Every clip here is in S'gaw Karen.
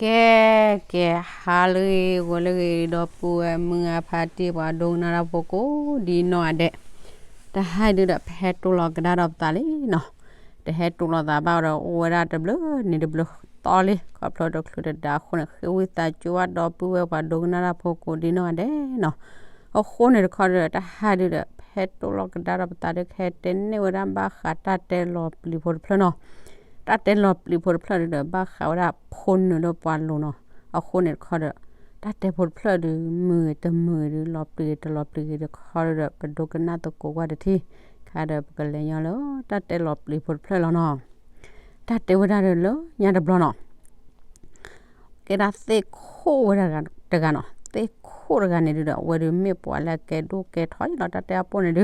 ကဲ ကဲ ဟါလၢအဂ့ၤ ဂီၤလၢအဂ့ၤ ဒီပုၢ်ဝဲၢ်မုၢ်အဖါတံၢ် ပှၤဒိကနၣ်တၢ်ဖိကိးဒ်နီၢ်ဂၤဒဲး, တဟါဒုဒီး ပဟဲတိၢ်လီၤကဒါဒီးပသးလံနီၤ, တဟဲတိၢ်လီၤသးဘၣ်ဒီး အိၣ်ဝဲဒၣ်တဘျုးနံၤတဘျုးသီလံ, ခီဖျိတချုးတဒါအဃိန့ၣ် ဃ့ဝံသးစူၤဘၣ်ဒီပုၢ်ဝဲၢ်ပှၤဒိကနၣ်တၢ်ဖိကိးဒ်နီၢ်ဂၤဒဲးနီၤ, အဃိန့ၣ်တခီဒီး တဟါဒုဒီး ပဟဲတိၢ်လီၤကဒါဒီးပသးဒီး ကဟဲတဲန့ၢ်ဝဲဒၣ်ဘၣ်ဃးတၢ်တဲလီၤပျံၤဖိတဖျၢၣ်နီၤ, တၢ်တဲလီၤပျံၤဖိတဖျၢၣ်ဒုဒီး ဘၣ်ဃးဝဲဒၣ်ဖိနုာ်လၢပှၤလိၤနီၤ, အဃိန့ၣ်တခီဒီး တၢ်တဲဖိတဖျၢၣ်ဒု မုာ်ဂ့ၤတမုာ်ဂ့ၤဒု လီၤပျံၤဂ့ၤတလီၤပျံၤဂ့ၤတခီဒီး ပဒိကနၣ်သကိးကွၢ်တထံၣ်, ခါဒီးပကလဲၤညီလၢတၢ်တဲလီၤပျံၤဖိတဖျၢၣ်လီၤနီၤ, တၢ်တဲဝဲဒၣ်ဒီးလၢညါတဘျီနီၤ ကဲဒၣ်သ့ၣ်ခိၣ်ဝဲဒၣ်တဂၤနီၤ, သ့ၣ်ခိၣ်တဂၤန့ၣ်ဒုဒီး အဝဲဒုမ့ၢ်ပှၤလၢအကဲဒိၣ်ကဲထီလီၤ တၢ်တဲအပိၢ်န့ၣ်ဒု,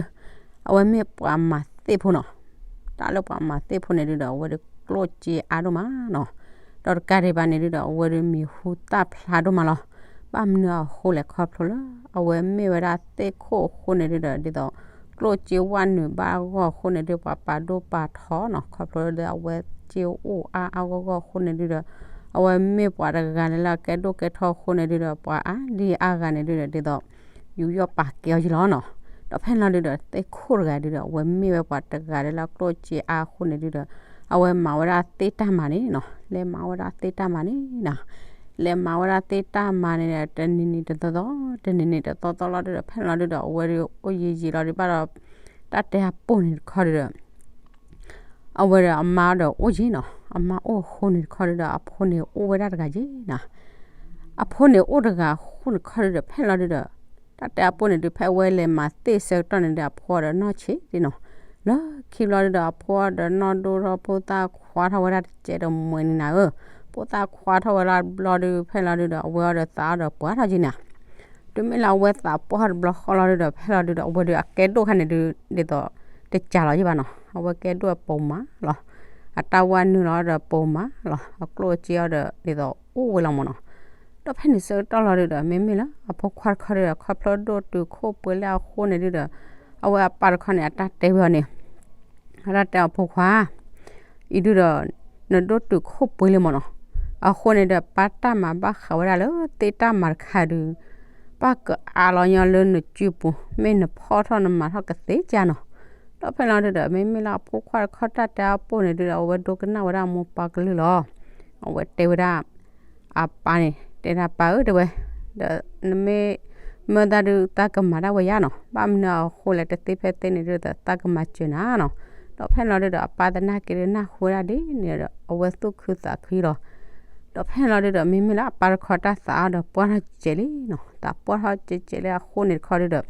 အဝဲမ့ၢ်ပှၤမၤသ့ၣ်ဖိနီၤ, တၢ်လၢပှၤမၤသ့ၣ်ဖိန့ၣ်ဒုဒီး အဝဲဒုကျိၣ်စ့အါဒိၣ်မးနီၤ, ဒီးတကးဒံးဘၣ်န့ၣ်ဒုဒီး အဝဲဒုမံၤဟူသၣ်ဖျါဒိၣ်မးလီၤ, ဘၣ်မနုၤအဃိလဲၣ် ခီဖျိလၢ အဝဲမ့ၢ်ဝဲဒၣ်သ့ၣ်ခိၣ်အဃိန့ၣ်ဒုဒီး ဒ်သိး ကျိၣ်စ့ဝဲနုာ်ဘၣ်အဂီၢ်အဃိန့ၣ်ဒု ပှၤပာ်ဒိၣ်ပာ်ထီနီၤ, ခီဖျိလၢအဝဲစ့အိၣ်အါအါဂီၢ်ဂီၢ်အဃိန့ၣ်ဒုဒီး အဝဲမ့ၢ်ပှၤတဂၤလၢအကဲဒိၣ်ကဲထီအဃိန့ၣ်ဒုဒီး ပှၤအါဒံအါဂၤန့ၣ်ဒုဒီး ဒ်သိး ယူးယီၣ်ပာ်ကဲအီၤယံလီၤနီၤ, ဒီးဖဲလီၤဒုဒီး သ့ၣ်ခိၣ်တဂၤဒုဒီး အဝဲမ့ၢ်ဝဲပှၤတဂၤလၢကျိၣ်စ့အါအဃိန့ၣ်ဒုဒီး အဝဲမၤဝဲဒၣ်သ့ၣ်တၢ်မၤန့ၣ်နီၤ, လဲၤမၤဝဲဒၣ်သ့ၣ်တၢ်မၤန့ၣ်နီၤ, လဲၤမၤဝဲဒၣ်သ့ၣ်တၢ်မၤန့ၣ်ဒီး တနံၤနံၤတသီသီ, တနံၤနံၤတသီသီလီၤဒုဒီး ဖဲလီၤဒုဒီး အဝဲဒုအိၣ်ယံာ်ယံာ်လီၤဒုဘၣ်ဒီး တၢ်တဲအပိၢ်န့ၣ်တခီဒုဒီး အဝဲဒီးအမါဒီးအိၣ်ယံာ်နီၤ, အမါအိၣ်အဃိန့ၣ်တခီဒုဒီး အဖိန့ၣ်အိၣ်ဝဲဒၣ်တဂၤယံာ်နီၤ, အဖိန့ၣ်အိၣ်တဂၤအဃိန့ၣ်တခီဒုဒီး ဖဲလီၤဒုဒီး တၢ်တဲအပိၢ်န့ၣ်ဒု ဖဲအဝဲလဲၤမၤသ့ၣ်ဆၢကတီၢ်န့ၣ်ဒီး အဖိဒီးနီၢ်ဆံးဒံနီၤ, လၢခံဘျီဒုဒီး အဖိဒီးနီၢ်ဒိၣ်ထီၣ်ဖိသၣ်ခွါထီၣ်ဝဲဒၣ်တစဲးဒီးမွဲနံၤနၤဧၢ, ဖိသၣ်ခွါထီၣ်ဝဲဒၣ်ဘျီဒု ဖဲလီၤဒုဒီး အဝဲအီၤဒီးသးအီၤဒီးပှၢ်ထီၣ်ယံာ်နၤ တုၤမ့ၢ်လၢအဝဲသးပှၢ်တဘျီဃီလီၤဒုဒီး ဖဲလီၤဒုဒီး အဝဲဒုအကဲဒိၣ်ခါန့ၣ်ဒု ဒ်သိး တကးလီၤယံာ်ဘၣ်နီၤ, အဝဲကဲဒိၣ်အပိာ်မးလီၤ, အတၢ်ဝဲနုာ်လီၤဒီးပိာ်မးလီၤ, အကျိၣ်အစ့အီၤဒီး ဒ်သိးအိၣ်ဝဲလီၤမးနီၤ, ဒီးဖဲန့ၣ်ဆၢကတီၢ်လီၤဒုဒီး မ့မ့ၢ်လၢအဖိခွါတခီဒုဒီး ခီဖျိဒိၣ်တုာ်ခိၣ်ပှဲၤလၢအဃိန့ၣ်ဒုဒီး အဝဲအပၢ်တခီန့ၣ် အတၢ်တဲဝဲအီၤန့ၣ် အတၢ်တဲအီၤဖိခွါ အံၤဒုဒီး နဒိၣ်တုာ်ခိၣ်ပှဲၤလံမးနီၤ, အဃိန့ၣ်ဒီး ပၢ်တၢ်မၤဘၣ်ဃးဝဲဒၣ်လၢသ့ၣ်တၢ်မၤတခါဒု ပၢ်ကအးလီၤညီလၢနစုပူၤ မ့ၢ်နဖီၣ်ထီၣ်နမၤထီၣ်ကသ့ကၢ်နီၤ, ဒီးဖဲလီၤဒုဒီး မ့မ့ၢ်လၢအဖိခွါတခီတၢ်တဲအပိၢ်န့ၣ်ဒုဒီး အဝဲဒိကနၣ်ဝဲဒၣ်အမိၢ်ပၢ်ကလုၢ်လီၤ, အဝဲတဲဝဲဒၣ် အပၢ်န့ၣ် တဲဒၣ်ပၢ်ဧၢ တဲဝဲ, ဒီးနမ့ၢ်မၢသးဒု သးကမၤဒၣ်ဝဲယါနီၤ, ဘၣ်မနုၤအဃိလဲၣ် တသ့ဖဲသ့န့ၣ်ဒုဒီး သးကမၤစၢၤနၤနီၤ, ဒီးဖဲလီၤဒုဒီး အပၢ်သနာ်က့ဒု နၢ်ဟူဝဲဒၣ်ဒ်န့ၣ်ဒီး အဝဲသူၣ်ခုသးခုလီၤ, ဒီးဖဲလီၤဒုဒီး မ့မ့ၢ်လၢအပၢ်တခီတၢ်သးအီၤဒီး ပှၢ်ထီၣ်ကဲးလံနီၤ, သးပှၢ်ထီၣ်ကဲးကဲးလံအဃိန့ၣ်တခီဒုဒီး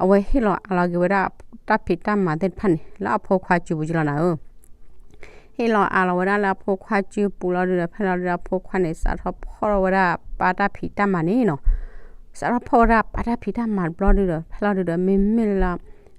အဝဲဟ့ၣ်လီၤအးလီၤက့ၤဝဲဒၣ် တၢ်ဖံးတၢ်မၤသ့ၣ်တဖၣ်န့ၣ် လၢအဖိခွါစုပူၤကလီၤနၤဧၢ, ဟ့ၣ်လီၤအးလီၤဝဲဒၣ်လၢအဖိခွါစုပူၤလီၤဒုဒီး ဖဲလီၤဒုဒီး အဖိခွါန့ၣ် စးထီၣ်ဖီၣ်ထီၣ်ဝဲဒၣ်ပၢ်တၢ်ဖံးတၢ်မၤန့ၣ်နီၤ, စးထီၣ်ဖီၣ်ဝဲဒၣ်ပၢ်တၢ်ဖံးတၢ်မၤတဘျီဒုဒီး ဖဲလီၤဒုဒီး မ့မ့ၢ်လၢ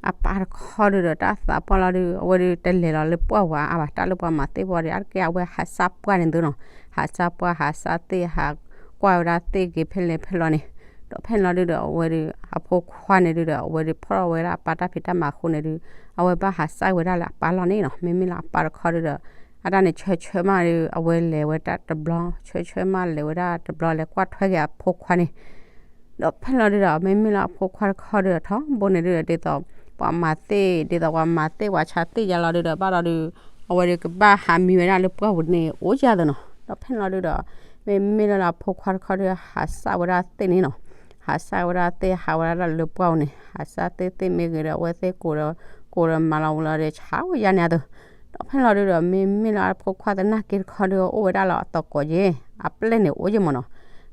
အပၢ်တခီဒုဒီး တၢ်သးပှၢ်လီၤဒု အဝဲဒုတလဲၤလီၤလၢပှၢ်ဝၤအါဘၣ်, တၢ်လၢပှၤမၤသ့ၣ်ပှၤဒီး အါတက့ၢ်အဝဲဟးစၢ်ပှၢ်န့ၣ်သုနီၤ, ဟးစၢ်ပှၢ် ဟးစၢ်သ့ၣ် ဟးကွၢ်ဝဲဒၣ်သ့ၣ်ဂ့ၤဖဲလဲၣ်ဖဲလဲၣ်န့ၣ်, ဒီးဖဲလီၤဒုဒီး အဝဲဒု အဖိခွါန့ၣ်ဒုဒီး အဝဲဒုဖီၣ်ထီၣ်ဝဲဒၣ်အပၢ်တၢ်ဖံးတၢ်မၤအဃိန့ၣ်ဒု အဝဲဘၣ်ဟးစၢ်ဝဲဒၣ်လၢအပၢ်လီၢ်န့ၣ်နီၤ, မ့မ့ၢ်လၢအပၢ်တခီဒုဒီး အတၢ်န့ၣ်ဆၢဆၢမးဒု အဝဲလဲၤဝဲဒၣ်တဘျီ ဆၢဆၢမးလဲၤဝဲဒၣ်တဘျီ လဲၤကွၢ်ထွဲက့ၤအဖိခွါန့ၣ် ဒီးဖဲလီၤဒုဒီး မ့မ့ၢ်လၢအဖိခွါတခီဒုဒီး ထီဘိန့ၣ်ဒုဒီး ဒ်သိး ပှၤမၤသ့ၣ် ဒ်သိးပှၤမၤသ့ၣ်ပှၤဆါသ့ၣ်ယါလီၤဒုဒီး ဘၣ်ဒီးဒု အဝဲဒုကဘၣ်ဟးမံဝဲဒၣ်လၢပှၢ်ပူၤန့ၣ် အိၣ်ယါသနီၤ, ဒီးဖဲလီၤဒုဒီး မ့မ့ၢ်လၢအဖိခွါတခီဒု ဟးစၢ်ဝဲဒၣ်သ့ၣ်န့ၣ်နီၤ, ဟးစၢ်ဝဲဒၣ်သ့ၣ် ဟးဝဲဒၣ်လၢပှၢ်ပူၤန့ၣ် ဟးစၢ်သ့ၣ်သ့ၣ်မ့ၢ်ဂ့ၤဒီး အဝဲသ့ၣ်ကိးဒီး ကိးဒီးမၤလီၤဝံၤလီၤဒီး ဆါဝဲယါန့ၣ်အသိး ဒီးဖဲလီၤဒုဒီး မ့မ့ၢ်လၢအဖိခွါသနာ်က့တခီဒု အိၣ်ဝဲဒၣ်လၢအသကိးက့ၤ အပျဲၢ်န့ၣ်အိၣ်ယ့ၢ်မးနီၤ,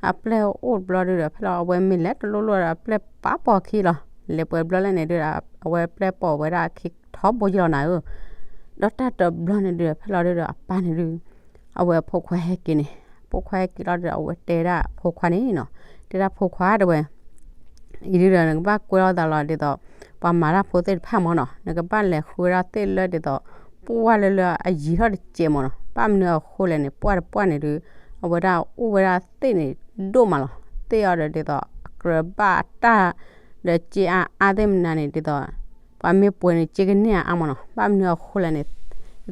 အပျဲၢ်အိၣ်တဘျီဒုဒီး ဖဲလီၤအဝဲမ့ၢ်လဲၤတလိၣ်လိၣ်ဒီး အပျဲၢ်ပာ်ပိာ်အခံလီၤ, လဲၤပှဲၤတဘျီလၢန့ၣ်ဒုဒီး အဝဲပျဲၢ်ပိာ်ဝဲဒၣ်အခံထီဘိယ့ၢ်လီၤနၤဧၢ, ဒီးတၢ်တဘျီန့ၣ်ဒုဒီး ဖဲလီၤဒုဒီး အပၢ်န့ၣ်ဒု အဝဲအဖိခွါဟဲက့ၤန့ၣ်, အဖိခွါဟဲက့ၤလီၤဒုဒီး အဝဲတဲဒၣ်အဖိခွါန့ၣ်နီၤ, တဲဒၣ်ဖိခွါတဲဝဲ အံၤဒုဒီး နကဘၣ်ကွဲလီၤသးလီၤဒ်သိး ပှၤမၤတၢ်ဖိသ့ၣ်တဖၣ်မးနီၤ, နကဘၣ်လဲၤဃုဝဲဒၣ်သ့ၣ်လၢဒ်သိး ပှၢ်လၢလၢအယံၤထီၣ်တစဲးမးနီၤ, ဘၣ်မနုၤအဃိလဲၣ်န့ၣ် ပှၢ်တပှၢ်န့ၣ်ဒု အဝဲဒၣ်အိၣ်ဝဲဒၣ်သ့ၣ်န့ၣ်ဒိၣ်မးလီၤ, သ့ၣ်အီၤဒီးဒ်သိး အကြၢးဘၣ်တၢ် ဒီးစ့အါအါသ့ၣ်မနုၤန့ၣ် ဒ်သိး ပှၤမ့ၢ်ပှဲၤန့ၣ် စ့ကန့ၢ်အါအါမးနီၤ, ဘၣ်မနုၤအဃိလဲၣ်န့ၣ် ဒ်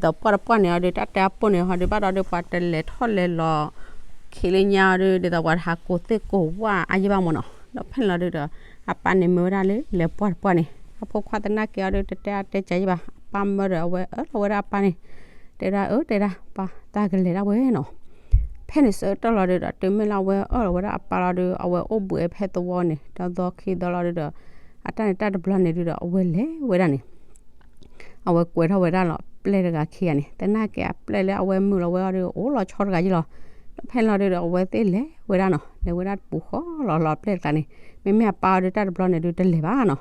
သိးပှၢ်တပှၢ်န့ၣ်အီၤဒု တၢ်တဲအပိၢ်န့ၣ်ဟီဒု ဘၣ်ဒီးဒု ပှၤတလဲၤထီၣ်လဲၤလီၤ ခံလၢညါအီၤဒုး ဒ်သိးပှၤတဟးကိးသ့ၣ်ကိးဝၣ်အါယဲၢ်ဘၣ်မၢ်နီၤ. ဒီးဖဲန့ၣ်လီၤဒုးဒီး အပၢ်န့ၣ်မၢဝဲဒၣ်လၢလဲၤပှၢ်တပှၢ်န့ၣ် အဖိခွါသနာ်က့အီၤဒုး တတဲအါတဲကၢယဲၢ်ဘၣ်. အပၢ်မၢဒီးအဝဲအၢၣ်လီၤဝဲဒၣ်အပၢ်န့ၣ် တဲဒၣ်အၢ တဲဒၣ်ပၢ် တၢ်ကလဲၤဒၣ်ဝဲနီၤ. ဖဲန့ၣ်ဆၢကတီၢ်လီၤဒုးဒီး တုၤမ့ၢ်လၢအဝဲအၢၣ်လီၤဝဲဒၣ်အပၢ်လီၤဒုး အဝဲအိၣ်ဘှံးဖဲသဝီန့ၣ် ဒီးသီခံသီလီၤဒုးဒီး အတၢ်န့ၣ်တၢ်တဘျီန့ၣ်ဒုးဒီး အဝဲလဲၤဝဲဒၣ်န့ၣ် အဝဲကွဲးထီၣ်ဝဲဒၣ်လီၤ ပျဲၢ်တဂၤခံဂၤန့ၣ် သနာ်က့အပျဲၢ်လၢအဝဲမုာ်လီၤဝဲအီၤဒုး အိၣ်လီၤဆီတဂၤယဲၢ်လီၤ. ဒီးဖဲန့ၣ်လီၤဒုးဒီး အဝဲသ့ၣ်လဲၤဝဲဒၣ်နီၤ လဲၤဝဲဒၣ်တပူၤဃီလီၤလီၤပျဲၢ်တဂၤန့ၣ် မ့မ့ၢ်အပၢ်အီၤဒုးတၢ်တဘျီန့ၣ်ဒုးတလဲၤဘၣ်နီၤ.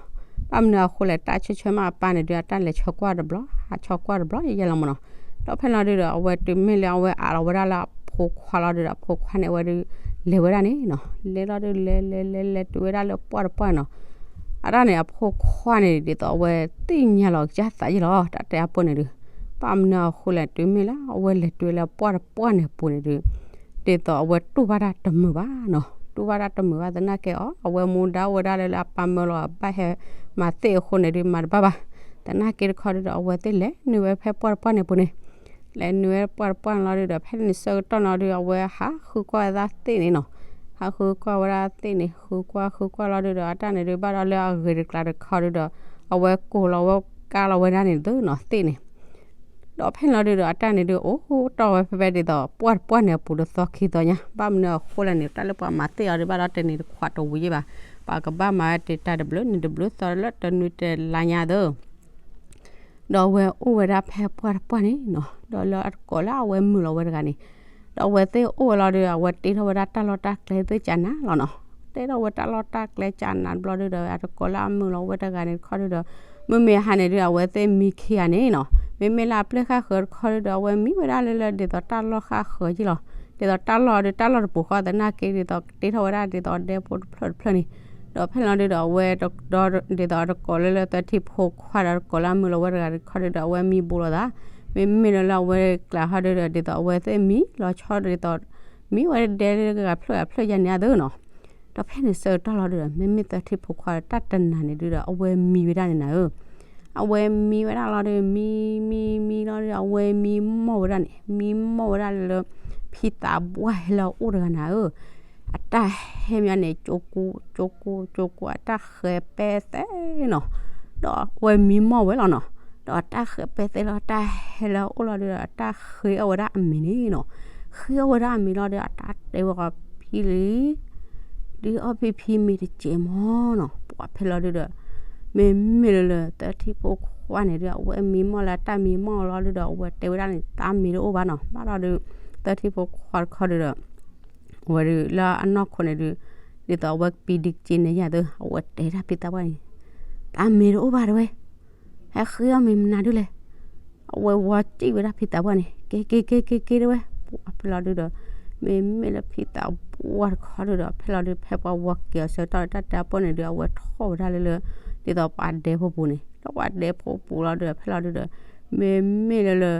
ဘၣ်မနုၤအဃိလဲၣ် တၢ်ဆၢဆၢမးအပၢ်န့ၣ်ဒုး အတၢ်လဲၤဆၢကွၢ်တဘျီ ဟးဆၢကွၢ်တဘျီယဲၢ်လီၤမၢ်နီၤ. ဒီးဖဲန့ၣ်လီၤဒုးဒီး အဝဲတုၤမ့ၢ်လၢအဝဲအးလီၤဝဲဒၣ်လၢအဖိခွါလီၤဒုးဒီး အဖိခွါန့ၣ်အဝဲဒုး လဲၤဝဲဒၣ်န့ၣ်နီၤ လဲၤလီၤဒုး လဲၤလဲၤလဲၤလဲၤတုၤဝဲဒၣ်လၢပှၢ်တပှၢ်န့ၣ်နီၤ အတၢ်န့ၣ် အဖိခွါန့ၣ် ဒ်သိးအဝဲသ့ၣ်ညါလီၤကစၢ်သးယဲၢ်လီၤ တၢ်တဲအပၢ်န့ၣ်ဒုး ဘၣ်မနုၤအဃိလဲၣ် တုၤမ့ၢ်လၢအဝဲလဲၤတုၤလၢပှၢ်တပှၢ်န့ၣ်အပူၤန့ၣ်ဒုး ဒ်သိးအဝဲတူၢ်ဘၣ်တၢ်တမုာ်ဘၣ်နီၤ တူၢ်ဘၣ်တၢ်တမုာ်ဘၣ်သနာ်က့အီၤ အဝဲမူဒါအိၣ်ဝဲဒၣ်လၢလၢအပၢ်မၢလီၤ ဘၣ်ဟဲမၤသ့ၣ်အဃိန့ၣ်ဒုး မၤတဘၣ်ဘၣ်. သနာ်က့တခီဒုးဒီး အဝဲသ့ၣ်လဲၤနုာ်ဝဲဖဲပှၢ်တပှၢ်န့ၣ်အပူၤန့ၣ် လဲၤနုာ်ဝဲပှၢ်တပှၢ်န့ၣ်လီၤဒုးဒီး ဖဲန့ၣ်ဆၢကတီၢ်န့ၣ်လီၤဒုး အဝဲဟးဃုကွၢ်ဝဲဒၣ်သ့ၣ်န့ၣ်နီၤ ဟးဃုကွၢ်ဝဲဒၣ်သ့ၣ်န့ၣ် ဃုကွၢ်ဃုကွၢ်လီၤဒုးဒီး အတၢ်န့ၣ်ဒုး ဘၣ်ဒီးလၢအဂ့ၤတကျါတခီဒုးဒီး အဝဲကိးလီၤဝဲကါလီၤဝဲဒၣ်န့ၣ်သုနီၤ သ့ၣ်န့ၣ် ဒီးဖဲန့ၣ်လီၤဒုးဒီး အတၢ်န့ၣ်ဒုး အိၣ်တီၢ်ဝဲဖဲဖဲဒ်သိး ပှၢ်တပှၢ်န့ၣ်အပူၤ တသီခံသီညါ ဘၣ်မနုၤအဃိလဲၣ်န့ၣ် တၢ်လၢပှၤမၤသ့ၣ်အီၤဒုး ဘၣ်ဒီးတနံၤတခွးတဝံၤယဲၢ်ဘၣ် ပှၤကဘၣ်မၤဝဲတ့ၢ်တၢ်တဘျုးနံၤတဘျုးသီလၢတနွံတလါညါသု ဒီးအဝဲအိၣ်ဝဲဒၣ်ဖဲပှၢ်တပှၢ်န့ၣ်နီၤ ဒီးလၢအတကိးလၢအဝဲမုာ်လီၤဝဲတဂၤန့ၣ် ဒီးအဝဲသ့ၣ်အိၣ်ဝဲလီၤဒုး အဝဲတ့ထီၣ်ဝဲဒၣ်တၢ်လီၢ်တၢ်ကျဲသ့ၣ်ကနၤလီၤနီၤ တ့ထီၣ်ဝဲတၢ်လီၢ်တၢ်ကျဲကနၤတဘျီဒုးဒီး အတကိးလၢအမုာ်လီၤဝဲတဂၤန့ၣ်တခီဒုးဒီး မ့မ့ၢ်ဟါန့ၣ်ဒုး အဝဲသ့ၣ်မံခံဂၤန့ၣ်နီၤ မ့မ့ၢ်လၢအပျဲၢ်ဃၣ်ဃၢၤတခီဒုးဒီး အဝဲမံဝဲဒၣ်လၢလၢဒ်သိးတၢ်လီၢ်ဃၣ်ဃၢၤယဲၢ်လီၤ ဒ်သိးတၢ်လီၢ်ဒုး တၢ်လီၢ်တပူၤဃီသနာ်က့ ဒ်သိးတ့ထီၣ်ဝဲဒၣ်ဒ်သိးဒဲဖိတဖျၢၣ်တဖျၢၣ်န့ၣ် ဒီးဖဲန့ၣ်လီၤဒုးဒီး အဝဲဒီး ဒ်သိးအတကိးလၢလၢသၢထံဖိခွါဒီးတကိးလၢအမုာ်လီၤဝဲတဂၤတခီဒုးဒီး အဝဲမံဘူးလိာ်သး မ့မ့ၢ်လၢလၢအဝဲကျးဟီဒုးဒီး ဒ်သိးအဝဲသ့ၣ်မံလီၤဆီဒ်သိး မံဝဲဒဲလၢဂၤဖျၢၣ်ဂၤဖျၢၣ်ယါန့ၣ်အသိးနီၤ ဒီးဖဲန့ၣ်ဆၢကတီၢ်လီၤဒုးဒီး မ့မ့ၢ်သၢထံဖိခွါဒီးတၢ်တနၤန့ၣ်ဒုးဒီး အဝဲမံဝဲဒၣ်န့ၣ်နၤဧၢ အဝဲမံဝဲဒၣ်လီၤဒုး မံမံမံလီၤဒုး အဝဲမံမီၢ်ဝဲဒၣ်န့ၣ် မံမီၢ်ဝဲဒၣ်လၢဖံသးပှၢ်ဟဲလၢအအိၣ်တဂၤနၤဧၢ အတၢ်ဟဲမးန့ၣ် ကၠိကိကၠိကိကၠိကိ အတၢ်ဃဲၤပဲသဲနီၤ ဒီးအဝဲမံမီၢ်ဝဲလီၤနီၤ ဒီးအတၢ်ဃဲၤပဲသဲလီၤ အတၢ်ဟဲလၢအအိၣ်လီၤဒုးဒီး အတၢ်ဃ့အီၣ်ဝဲဒၣ်အမ့ၤန့ၣ်နီၤ ဃ့အီၣ်ဝဲဒၣ်အမ့ၤလီၤဒီး အတၢ်တဲဝဲဃီဖံလံ ဒုးအီၣ်ဖံဖံမ့ၤတစဲးမၢ်နီၤ ပှၤဖဲလီၤဒုးဒီး မ့မ့ၢ်လၢလၢသၢထံဖိခွါန့ၣ်ဒုး အဝဲမံမီၢ်လၢအတၢ်မံမီၢ်လီၤဒုးဒီး အဝဲတဲဝဲဒၣ်န့ၣ် တၢ်မ့ၤတအိၣ်ဘၣ်နီၤ ဘၣ်လီၤဒုး သၢထံဖိခွါတခီဒုးဒီး အဝဲဒုးလၢအနီၢ်ခိန့ၣ်ဒုး ဒ်သိးအဝဲကပံၤဒုးက့ၤန့ၣ်ယၤသု အဝဲတဲဒၣ်ဖံသးပှၢ်န့ၣ် တၢ်မ့ၤတအိၣ်ဘၣ်တဲဝဲ ဟဲဃ့အီၣ်မ့ၤမနုၤဒုးလဲၣ် အဝဲဝီစံၣ်ဝဲဒၣ်ဖံသးပှၢ်န့ၣ် က့ၤက့ၤက့ၤက့ၤက့ၤတဲဝဲ ပှၤဖဲလီၤဒုးဒီး မ့မ့ၢ်လၢဖံသးပှၢ်တခီဒုးဒီး ဖဲလီၤဒုး ဖဲပှၤဝီက့ၤအီၤဆၢကတီၢ် တၢ်တဲအပၢၢ်န့ၣ်ဒုး အဝဲထီၣ်ဝဲဒၣ်လၢလၢ ဒ်သိးပှၤဒဲဖိပူၤန့ၣ် ဒီးပှၤဒဲဖိပူၤလီၤဒုးဒီး ဖဲလီၤဒုးဒီး မ့မ့ၢ်လၢလၢ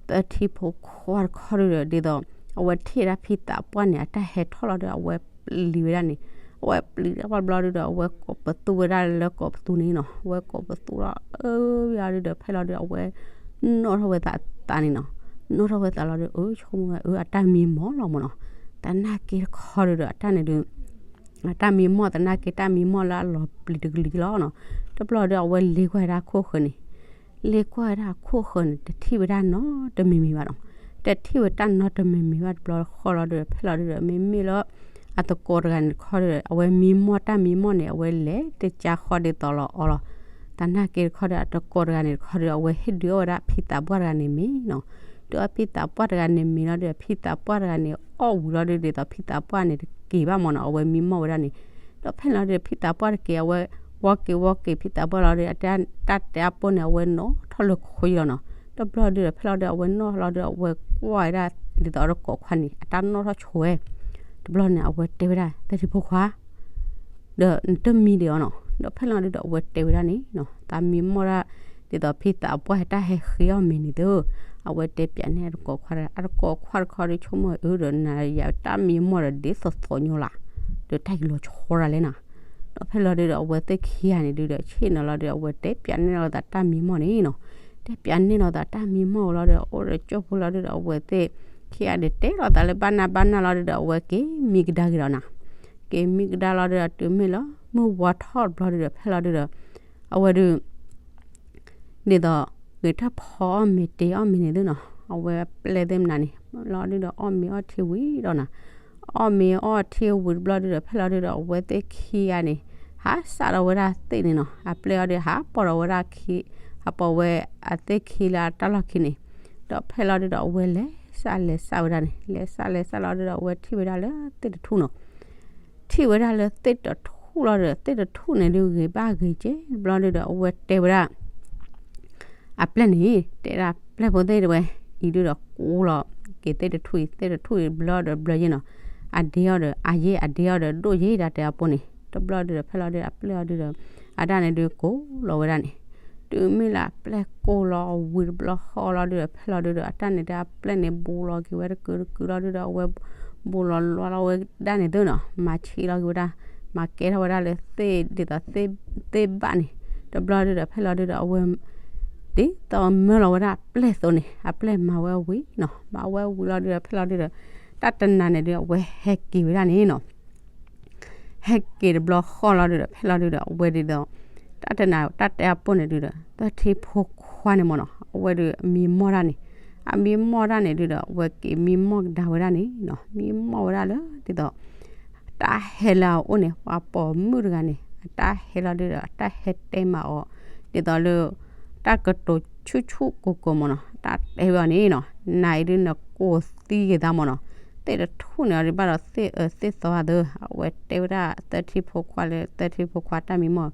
သၢထံဖိခွါတခီဒုးဒီး ဒ်သိး အဝဲထံၣ်ဝဲဒၣ်ဖံသးပှၢ်န့ၣ် အတၢ်ဟဲထီၣ်လီၤဒီး အဝဲပျံၤဝဲဒၣ်န့ၣ် အဝဲပျံၤတၢ်ပှၢ်ဘျီဒုးဒီး အဝဲကိးပသူဝဲဒၣ်လၢကိးပသူန့ၣ်နီၤ အဝဲကိးပသူလီၤ အၢ ဝံၤအီၤဒုးဒီး ဖဲလီၤဒုး အဝဲနီၣ်ထီၣ်ဝဲသးသးန့ၣ်နီၤ နီၣ်ထီၣ်ဝဲသးလီၤဒုး အၢ ဆိကမိၣ်ဝဲ အၢ အတၢ်မံမီၢ်လီၤမၢ်နီၤ သနာ်က့တခီဒုးဒီး အတၢ်န့ၣ်ဒုး အတၢ်မံမီၢ်သနာ်က့ တၢ်မံမီၢ်လၢအလီၤပျံၤတကလုာ်လီၤနီၤ တဘျီဒီး အဝဲလ့ကွၢ်ဝဲဒၣ်အခိၣ်ဃၢၤန့ၣ် လ့ကွၢ်ဝဲဒၣ်အခိၣ်ဃၢၤန့ၣ် တထံၣ်ဝဲဒၣ်နီတမံၤမံၤဘၣ်နီၤ တထံၣ်ဝဲတၢ်နီတမံၤမံၤဘၣ်တဘျီဃီလီၤဒုး ဖဲလီၤဒုးဒီး မ့မ့ၢ်လၢ အသကိးတဂၤန့ၣ်တခီဒီး အဝဲမံမီၢ်တၢ်မံမီၢ်န့ၣ် အဝဲလဲၤတကါဃီဒ်သိးလီၤအီလီၤ သနာ်က့တခီဒီး အသကိးတဂၤန့ၣ်တခီဒီး အဝဲဟ့ၣ်ဒုးအီၣ်ဝဲဒၣ်ဖံသးပှၢ်တဂၤန့ၣ်မ့ၤနီၤ ဒုးအီၣ်ဖံသးပှၢ်တဂၤန့ၣ်မ့ၤလီၤဒီး ဖံသးပှၢ်တဂၤန့ၣ် အီၣ်ဝံၤလီၤဒုး ဒ်သိးဖံသးပှၢ်န့ၣ်တက့ၤဘၣ်မၢ်နီၤ အဝဲမံမီၢ်ဝဲဒၣ်န့ၣ် ဒီးဖဲလီၤဒုး ဖံသးပှၢ်တက့ၤ အဝဲ ဝီက့ၤဝီက့ၤဖံသးပှၢ်လီၤဒီး အတၢ်တဲအပၢၢ်န့ၣ် အဝဲနီၣ်ထီၣ်လၢခွံလီၤနီၤ တဘျီဒုးဒီး ဖဲလီၤဒုး အဝဲနီၣ်လီၤဒီး အဝဲကွၢ်ဝဲဒၣ် ဒ်သိးအတကိးခွါန့ၣ် အတၢ်နီၣ်ထီၣ်ဆိဝဲ တဘျီန့ၣ် အဝဲတဲဝဲဒၣ် သၢထံဖိခွါ ဒီးနတမံဒံးအီၤနီၤ ဒီးဖဲလီၤဒုးဒီး အဝဲတဲဝဲဒၣ်န့ၣ်နီၤ သးမံမီၢ်ဒၣ် ဒ်သိးဖံသးပှၢ်တၢ်ဟဲဃ့အီၣ်မ့ၤန့ၣ်သု အဝဲတဲပၠးန့ၢ်အတကိးခွါ အတကိးခွါတခီဒီး ဆိကမိၣ်အၢဒီး နၤယၤတၢ်မံမီၢ်ဒီး ဒ်သိးသိးညိလၢ် ဒီးတၢ်ကလီၤဆီဒၣ်လဲၣ်နီၤ ဒီးဖဲလီၤဒုးဒီး အဝဲသ့ၣ်ခံဂၤန့ၣ်ဒုးဒီး ဆ့ၣ်နီၤလီၤဒီး အဝဲတဲပၠးန့ၢ်လိာ်သးတၢ်မံမီၢ်န့ၣ်နီၤ တဲပၠးန့ၢ်လိာ်သးတၢ်မံမီၢ်ဝံၤလီၤဒီး အိၣ်ဒီးကၠိဖိလီၤဒုးဒီး အဝဲသ့ၣ် ခံဂၤဒုးတဲလိာ်သးလၢဘၣ်နၢ်ဘၣ်နၢ်လီၤဒုးဒီး အဝဲက့ၤမံကဒါက့ၤဒီးနီၤ, က့ၤမံကဒါလီၤဒုးဒီး တုၤမ့ၢ်လၢမုၢ်ဝါထီၣ်တဘျီဒုးဒီး ဖဲလီၤဒုးဒီး အဝဲဒုး ဒ်သိး ဂဲၤထၢၣ်ဖီအီၣ်မ့ၤတ့အီၣ်မ့ၤန့ၣ်သုနီၤ, အဝဲအပျဲၢ်သ့ၣ်မနုၤန့ၣ် လီၤဒုးဒီးအီၣ်မ့ၤအီထံဝံၤဒီးနီၤ, အီၣ်မ့ၤအီထံဝံၤတဘျီဒုးဒီး ဖဲလီၤဒုးဒီး အဝဲသ့ၣ်ခံဂၤန့ၣ် ဟးစးထီၣ်ဝဲဒၣ်သ့ၣ်န့ၣ်နီၤ, အပျဲၢ်အီၤဒုးဟးပိာ်ထီၣ်ဝဲဒၣ်ခံ, ဟးပိာ်ဝဲအသ့ၣ်ခံလၢအတၢ်လီၢ်ခံန့ၣ်, ဒီးဖဲလီၤဒုးဒီး အဝဲလဲၤစးလဲၤစးဝဲဒၣ်န့ၣ်, လဲၤစးလဲၤစးလီၤဒုးဒီး အဝဲထံၣ်ဝဲဒၣ်လၢသ့ၣ်တထူၣ်နီၤ ထံၣ်ဝဲဒၣ်လၢသ့ၣ်တထူၣ်လီၤဒီး သ့ၣ်တထူၣ်န့ၣ်ဒုးဂ့ၤဘၣ်ဂ့ၤက့တဘျီဒုးဒီး အဝဲတဲဝဲဒၣ် အပျဲၢ်န့ၣ် တဲဒၣ်ပျဲၢ်ဖိသ့ၣ်တဝဲ အံၤဒုးဒီးကိးလီၤက့ၤသ့ၣ်တထူၣ်အံၤ, သ့ၣ်တထူၣ်အံၤဘျၢဒီးဘျၢယ့ၢ်နီၤ, အဒ့အီၤဒီးအယ့ၢ် အဒ့အီၤဒီးဒိၣ်ယ့ၢ်ဒၣ်တဲအပိၢ်န့ၣ်, တဘျီဒုးဒီး ဖဲလီၤဒုးဒီး အပျဲၢ်အီၤဒုးဒီး အတၢ်န့ၣ်ဒုးကိးလီၤဝဲဒၣ်န့ၣ်, တုၤမ့ၢ်လၢအပျဲၢ်ကိးလီၤဝံၤတဘျီဃီလီၤဒုးဒီး ဖဲလီၤဒုးဒီး အတၢ်န့ၣ်ဒုး အပျဲၢ်န့ၣ်ဘူးလီၤက့ၤဝဲတကုာ်တကုာ်လီၤဒုးဒီး အဝဲဘူးလီၤလွါလီၤဝဲဒၣ်န့ၣ်သုနီၤ, မၤဆံးလီၤက့ၤဝဲဒၣ်, မၤကဲထီၣ်ဝဲဒၣ်လၢသ့ၣ်ဒ်သိးသ့ၣ်ဘၣ်န့ၣ်, တဘျီဒုးဒီး ဖဲလီၤဒုးဒီး အဝဲ ဒ်သိးမၢလီၤဝဲဒၣ်အပျဲၢ်အသိးန့ၣ် အပျဲၢ်မၤဝဲဝံၤနီၤ, မၤဝဲဝံၤလီၤဒုးဒီး ဖဲလီၤဒုးဒီး တၢ်တနၤန့ၣ်ဒုး အဝဲဟဲက့ၤဝဲဒၣ်န့ၣ်နီၤ ဟဲက့ၤတဘျီဃီလီၤဒုးဒီး ဖဲလီၤဒုးဒီး အဝဲဒုးဒီး တၢ်တနၤတၢ်တဲအပိၢ်န့ၣ်ဒုးဒီး သၢထံဖိခွါန့ၣ်မ့ၢ်နီၤ အဝဲဒုးအမံမီၢ်တၢ်န့ၣ်, အမံမီၢ်တၢ်န့ၣ်ဒုးဒီး အဝဲက့ၤမံမီၢ်ကဒါဝဲဒၣ်န့ၣ်နီၤ, မံမီၢ်ဝဲဒၣ်လၢဒ်သိး တၢ်ဟဲလၢအအိၣ်န့ၣ် ပှၤပိာ်မုၣ်တဂၤန့ၣ် အတၢ်ဟဲလီၤဒုးဒီး အတၢ်ဟဲတဲမၤအီၤ ဒ်သိးလၢ တၢ်ကတိၤဆူၣ်ဆူၣ်ကိၢ်ကိၢ်မ့ၢ်နီၤ, တၢ်တဲဝဲအီၤန့ၣ်နီၤ, နၤအံၤဒုးနကိးသံက့ၤသးမ့ၢ်နီၤ, သ့ၣ်တထူၣ်န့ၣ်အီၤဒုးဘၣ်ဒီးသ့ၣ်အၢသ့ၣ်သီအသး, အဝဲတဲဝဲဒၣ်သၢထံဖိခွါလၢ သၢထံဖိခွါတၢ်မံမီၢ်,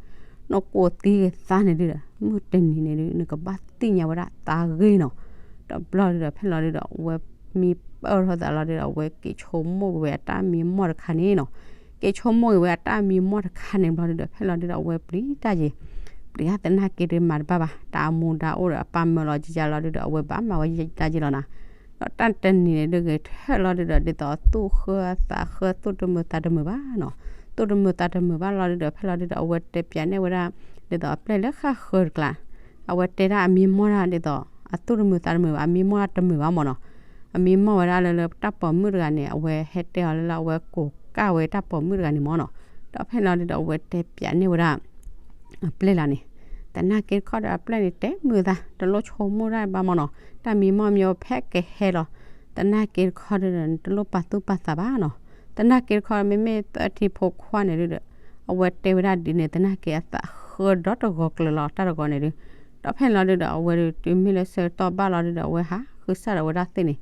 နကိးသံက့ၤသးန့ၣ်ဒုးဒီး မုၢ်တနံၤန့ၣ်ဒုး နကဘၣ်သ့ၣ်ညါဝဲဒၣ်သးဂ့ၤနီၤ, တဘျီဒုးဒီး ဖဲလီၤဒုးဒီး အဝဲမံပၢၢ်ထီၣ်သးလီၤဒုးဒီး အဝဲက့ၤဆိကမိၣ်က့ၤဝဲအတၢ်မံမီၢ်တခါန့ၣ်နီၤ, က့ၤဆိကမိၣ်က့ၤဝဲအတၢ်မံမီၢ်တခါန့ၣ်ဘျီဒုးဒီး ဖဲလီၤဒုးဒီး အဝဲပျံၤတၢ်က့ၤ, ပျံၤတၢ်သနာ်က့ဒုးမၤတဘၣ်ဘၣ်, တၢ်အမူဒါအိၣ်ဒီးအပၢ်မၢလီၤကကလီၤဒုးဒီး အဝဲဘၣ်မၤဝဲတၢ်က့ၤလီၤနီၤ, ဒီးတၢ်တနံၤန့ၣ်ဒုးဂဲၤထၢၣ်လီၤဒုးဒီး ဒ်သိးသူၣ်ဃၢအသးဃၢ သူၣ်တမုာ်သးတမုာ်ဘၣ်နီၤ, သူၣ်တမုာ်သးတမုာ်ဘၣ်လီၤဒုးဒီး ဖဲလီၤဒုးဒီး အဝဲတဲပၠးန့ၢ်ဝဲဒၣ် ဒ်သိးအပျဲၢ်လၢဃၣ်ဃၢၤတကျါ အဝဲတဲဒၣ်အမံမီၢ်ဒၣ်ဒ်သိး အသူၣ်တမုာ်သးတမုာ်ဘၣ်, အမံမီၢ်ဒၣ်တမုာ်ဘၣ်မ့ၢ်နီၤ, အမံမီၢ်ဝဲဒၣ်လၢလၢတၢ်ပိာ်မုၣ်တဂၤန့ၣ် အဝဲဟဲတဲအီၤလၢလၢအဝဲကိးကၢ်ဝဲတၢ်ပိာ်မုၣ်တဂၤန့ၣ်မ့ၢ်နီၤ, ဒီးဖဲလီၤဒုးဒီး အဝဲတဲပၠးန့ၢ်ဝဲဒၣ် အပျဲၢ်လီၤန့ၣ်, သနာ်က့တခီဒီးအပျဲၢ်န့ၣ် တဲမုာ်သး တလိၣ်ဆိကမိၣ်ဒၣ်ဘၣ်မ့ၢ်နီၤ, တၢ်မံမီၢ်မ့ၢ်ဖဲကဟဲလီၤ, သနာ်က့တခီဒီး နတလိၣ်ပာ်သူၣ်ပာ်သးဘၣ်နီၤ, သနာ်က့တခီ မ့မ့ၢ်သၢထံဖိခွါန့ၣ်ဒုးဒီး အဝဲတဲဝဲဒၣ်ဒ်န့ၣ် သနာ်က့အသးဃၢဒီတဂီၤကျၢၤလီၤ တၢ်တဂီၤန့ၣ်ဒုး, ဒီးဖဲန့ၣ်လီၤဒုးဒီး အဝဲဒုးတုၤမ့ၢ်လၢဆၢကတီၢ်ဘၣ်လီၤဒုးဒီး အဝဲဟးဃုစၢ်ဒီးဝဲဒၣ်သ့ၣ်န့ၣ်,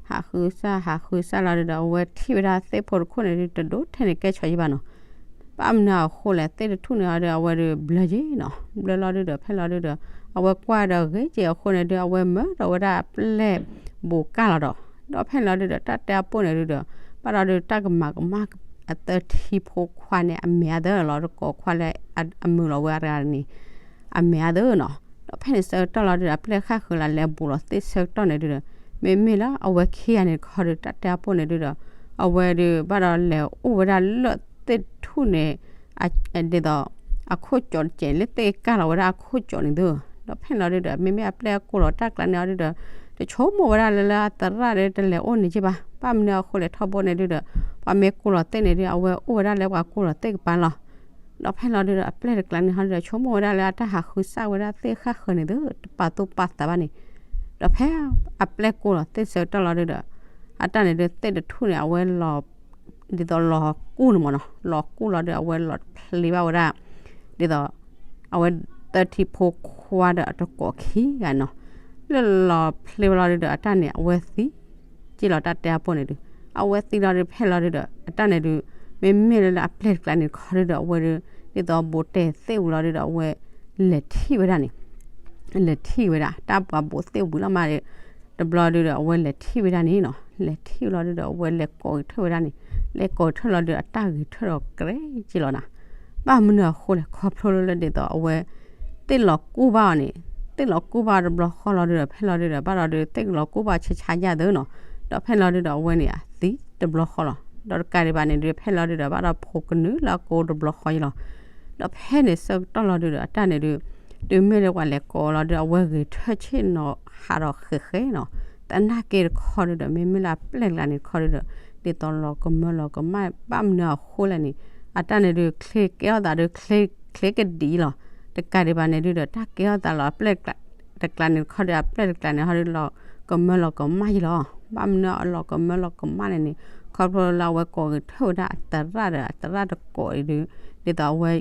ဟးဃုစၢ် ဟးဃုစၢ်လီၤဒုးဒီး အဝဲထံၣ်ဝဲဒၣ်သ့ၣ်ဖိတခိၣ်န့ၣ်ဒုး တဒိၣ်ထဲန့ၣ်ကဲဆီယံဘၣ်နီၤ, ဘၣ်မနုၤအဃိလဲၣ် သ့ၣ်တထူၣ်န့ၣ်အီၤဒီး အဝဲဒုးဘျၢယ့ၢ်နီၤ, ဘျၢလီၤဒုးဒီး ဖဲလီၤဒုးဒီး အဝဲကွၢ်ဒီးဂ့ၤက့ၤအဃိန့ၣ်ဒုး အဝဲမၢဒီးဝဲဒၣ်အပျဲၢ်ဘူးကၢ်လီၤဒီး, ဒီးဖဲန့ၣ်လီၤဒုးဒီး တၢ်တဲအပိၢ်န့ၣ်ဒုးဒီး ဘၣ်ဒီးဒုးတၢ်ကမၤကမၣ် အသၢထံဖိခွါန့ၣ် အမဲာ်အါသၢလီၤ တကိးခွါလၢအမုာ်လီၤဝဲအတဂၤန့ၣ် အမဲာ်အါသၢနီၤ, ဒီးဖဲန့ၣ်ဆၢကတီၢ်လီၤဒုးဒီး အပျဲၢ်ဃၣ်ဃၢၤလၢလဲၤဘူးလီၤသ့ၣ်ဆၢကတီၢ်န့ၣ်ဒုးဒီး မ့မ့ၢ်လၢအဝဲခံဂၤန့ၣ်တခီဒုး တၢ်တဲအပိၢ်န့ၣ်ဒုးဒီး အဝဲဒုးဘၣ်ဒီးလဲၤအိၣ်ဝဲဒၣ်လၢသ့ၣ်တထူၣ်န့ၣ် ဒ်သိး အခိၣ်ကၠီးတကဲး လၢသ့ၣ်ကၢ်လီၤဝဲဒၣ်အခိၣ်ကၠီးန့ၣ်သု, ဒီးဖဲန့ၣ်လီၤဒုးဒီး မ့မ့ၢ်အပျဲၢ်အကိးလီၤတၢ်ကျါန့ၣ်အီၤဒုးဒီး တဆိကမိၣ်ဝဲဒၣ်လၢလၢအသရၣ်ဒုးတလဲၤအိၣ်န့ၣ်က့ဘၣ်, ဘၣ်မနုၤအဃိလဲၣ်ထီဘိန့ၣ်ဒုးဒီး ပှၤမ့ၢ်ကိးလီၤသ့ၣ်န့ၣ်ဒုး အဝဲအိၣ်ဝဲဒၣ်လၢပှၤကိးလီၤသ့ၣ်ကပၤလီၤ, ဒီးဖဲန့ၣ်လီၤဒုးဒီး အပျဲၢ်တကျါန့ၣ်ဟီဒုးဒီး ဆိကမိၣ်ဝဲဒၣ်လၢအတၢ်ဟးဃုစၢ်ဝဲဒၣ်သ့ၣ်ဃၣ်ဃၢၤန့ၣ်သု တပာ်သူၣ်ပာ်သးဘၣ်န့ၣ်, ဒီးဖဲအပျဲၢ်ကိးလီၤသ့ၣ်ဆၢကတီၢ်လီၤဒုးဒီး အတၢ်န့ၣ်ဒုးသ့ၣ်တထူၣ်န့ၣ် အဝဲလီၤ ဒ်သိးလီၤကူၣ်န့ၣ်မ့ၢ်နီၤ, လီၤကူၣ်လီၤဒုး အဝဲလီၤဖျ့ဘၣ်ဝဲဒၣ် ဒ်သိး အဝဲသၢထံဖိခွါဒီးအတကိးခံဂၤနီၤ, လၢလီၤဖျ့ဘၣ်လီၤဒုးဒီး အတၢ်န့ၣ် အဝဲသံ က့လီၤတၢ်တဲအပိၢ်န့ၣ်ဒုး, အဝဲသံလီၤဒုး ဖဲလီၤဒုးဒီး အတၢ်န့ၣ်ဒုး မ့မ့ၢ်လၢလၢအပျဲၢ်တကျါန့ၣ်တခီဒုးဒီး အဝဲဒုး ဒ်သိးဘူးတဲသ့ၣ်ဝံၤလီၤဒုးဒီး အဝဲ လဲၤထံၣ်ဝဲဒၣ်န့ၣ် လဲၤထံၣ်ဝဲဒၣ် တၢ်ပှၤဘူးသ့ၣ်ဝံၤလီၤမးဒီး တဘျီဒုးဒီး အဝဲလဲၤထံၣ်ဝဲဒၣ်န့ၣ်နီၤ, လဲၤထံၣ်ဝံၤလီၤဒုးဒီး အဝဲလဲၤကိးက့ၤထၢၣ်ဝဲဒၣ်န့ၣ်, လဲၤကိးက့ၤထၢၣ်လီၤဒုး အတၢ်ဂဲၤထၢၣ်ဒီးကြဲးက့လီၤနီၤ, ဘၣ်မနုၤအဃိလဲၣ် ခီဖျိလၢဒ်သိးအဝဲ သ့ၣ်လီၤကူၣ်ဘၣ်အီၤန့ၣ်, သ့ၣ်လီၤကူၣ်ဘၣ်တဘျီဃီလီၤဒုးဒီး ဖဲလီၤဒုးဒီး ဘၣ်ဒီးဒုး သ့ၣ်ကလီၤကူၣ်ဘၣ်ဆါဆါယၢ်သုနီၤ, ဒီးဖဲလီၤဒုးဒီး အဝဲန့ၣ်အသံတဘျီဃီလီၤ, ဒီးတကးဒံးဘၣ်န့ၣ်ဒုး ဖဲလီၤဒုးဒီး ဘၣ်ဒီးဖိကနုာ်လၢအကိတဘျီဃီယံလီၤ, ဒီးဖဲန့ၣ်ဆၢကတီၢ်လီၤဒုးဒီး အတၢ်န့ၣ်ဒုး တုၤမ့ၢ်လၢပှၤလဲၤကိးလီၤဒုး အဝဲဂဲၤထၢၣ်ဆ့ၣ်နီၤဟးဒီးဃဲးဃဲးနီၤ, သနာ်က့တခီဒုဒီး မ့မ့ၢ်လၢအပျဲၢ်တကျါန့ၣ်တခီဒုဒီး ဒ်သိးလီၤကမၢလီၤကမၣ် ဘၣ်မနုၤအဃိလဲၣ်န့ၣ် အတၢ်န့ၣ်ဒုး ချ့ကဲထီၣ်သးဒုး ချ့ ချ့ကဒံလီၤ. တကးဒံးဘၣ်န့ၣ်ဒုဒီး တၢ်ကဲထီၣ်သးလီၤအပျဲၢ်တကျါန့ၣ်တခီဒီး အပျဲၢ်တကျါန့ၣ် ဟီဒုးလီၤကမၢလီၤကမၣ်ယံလီၤ. ဘၣ်မနုၤအလီၤကမၢလီၤကမၣ်န့ၣ်န့ၣ် ခီဖျိလၢအဝဲကိးဂဲၤထၢၣ်ဝဲဒၣ်အသရၣ်ဒီး အသရၣ်တကိးအံၤဒုး ဒ်သိးအဝဲ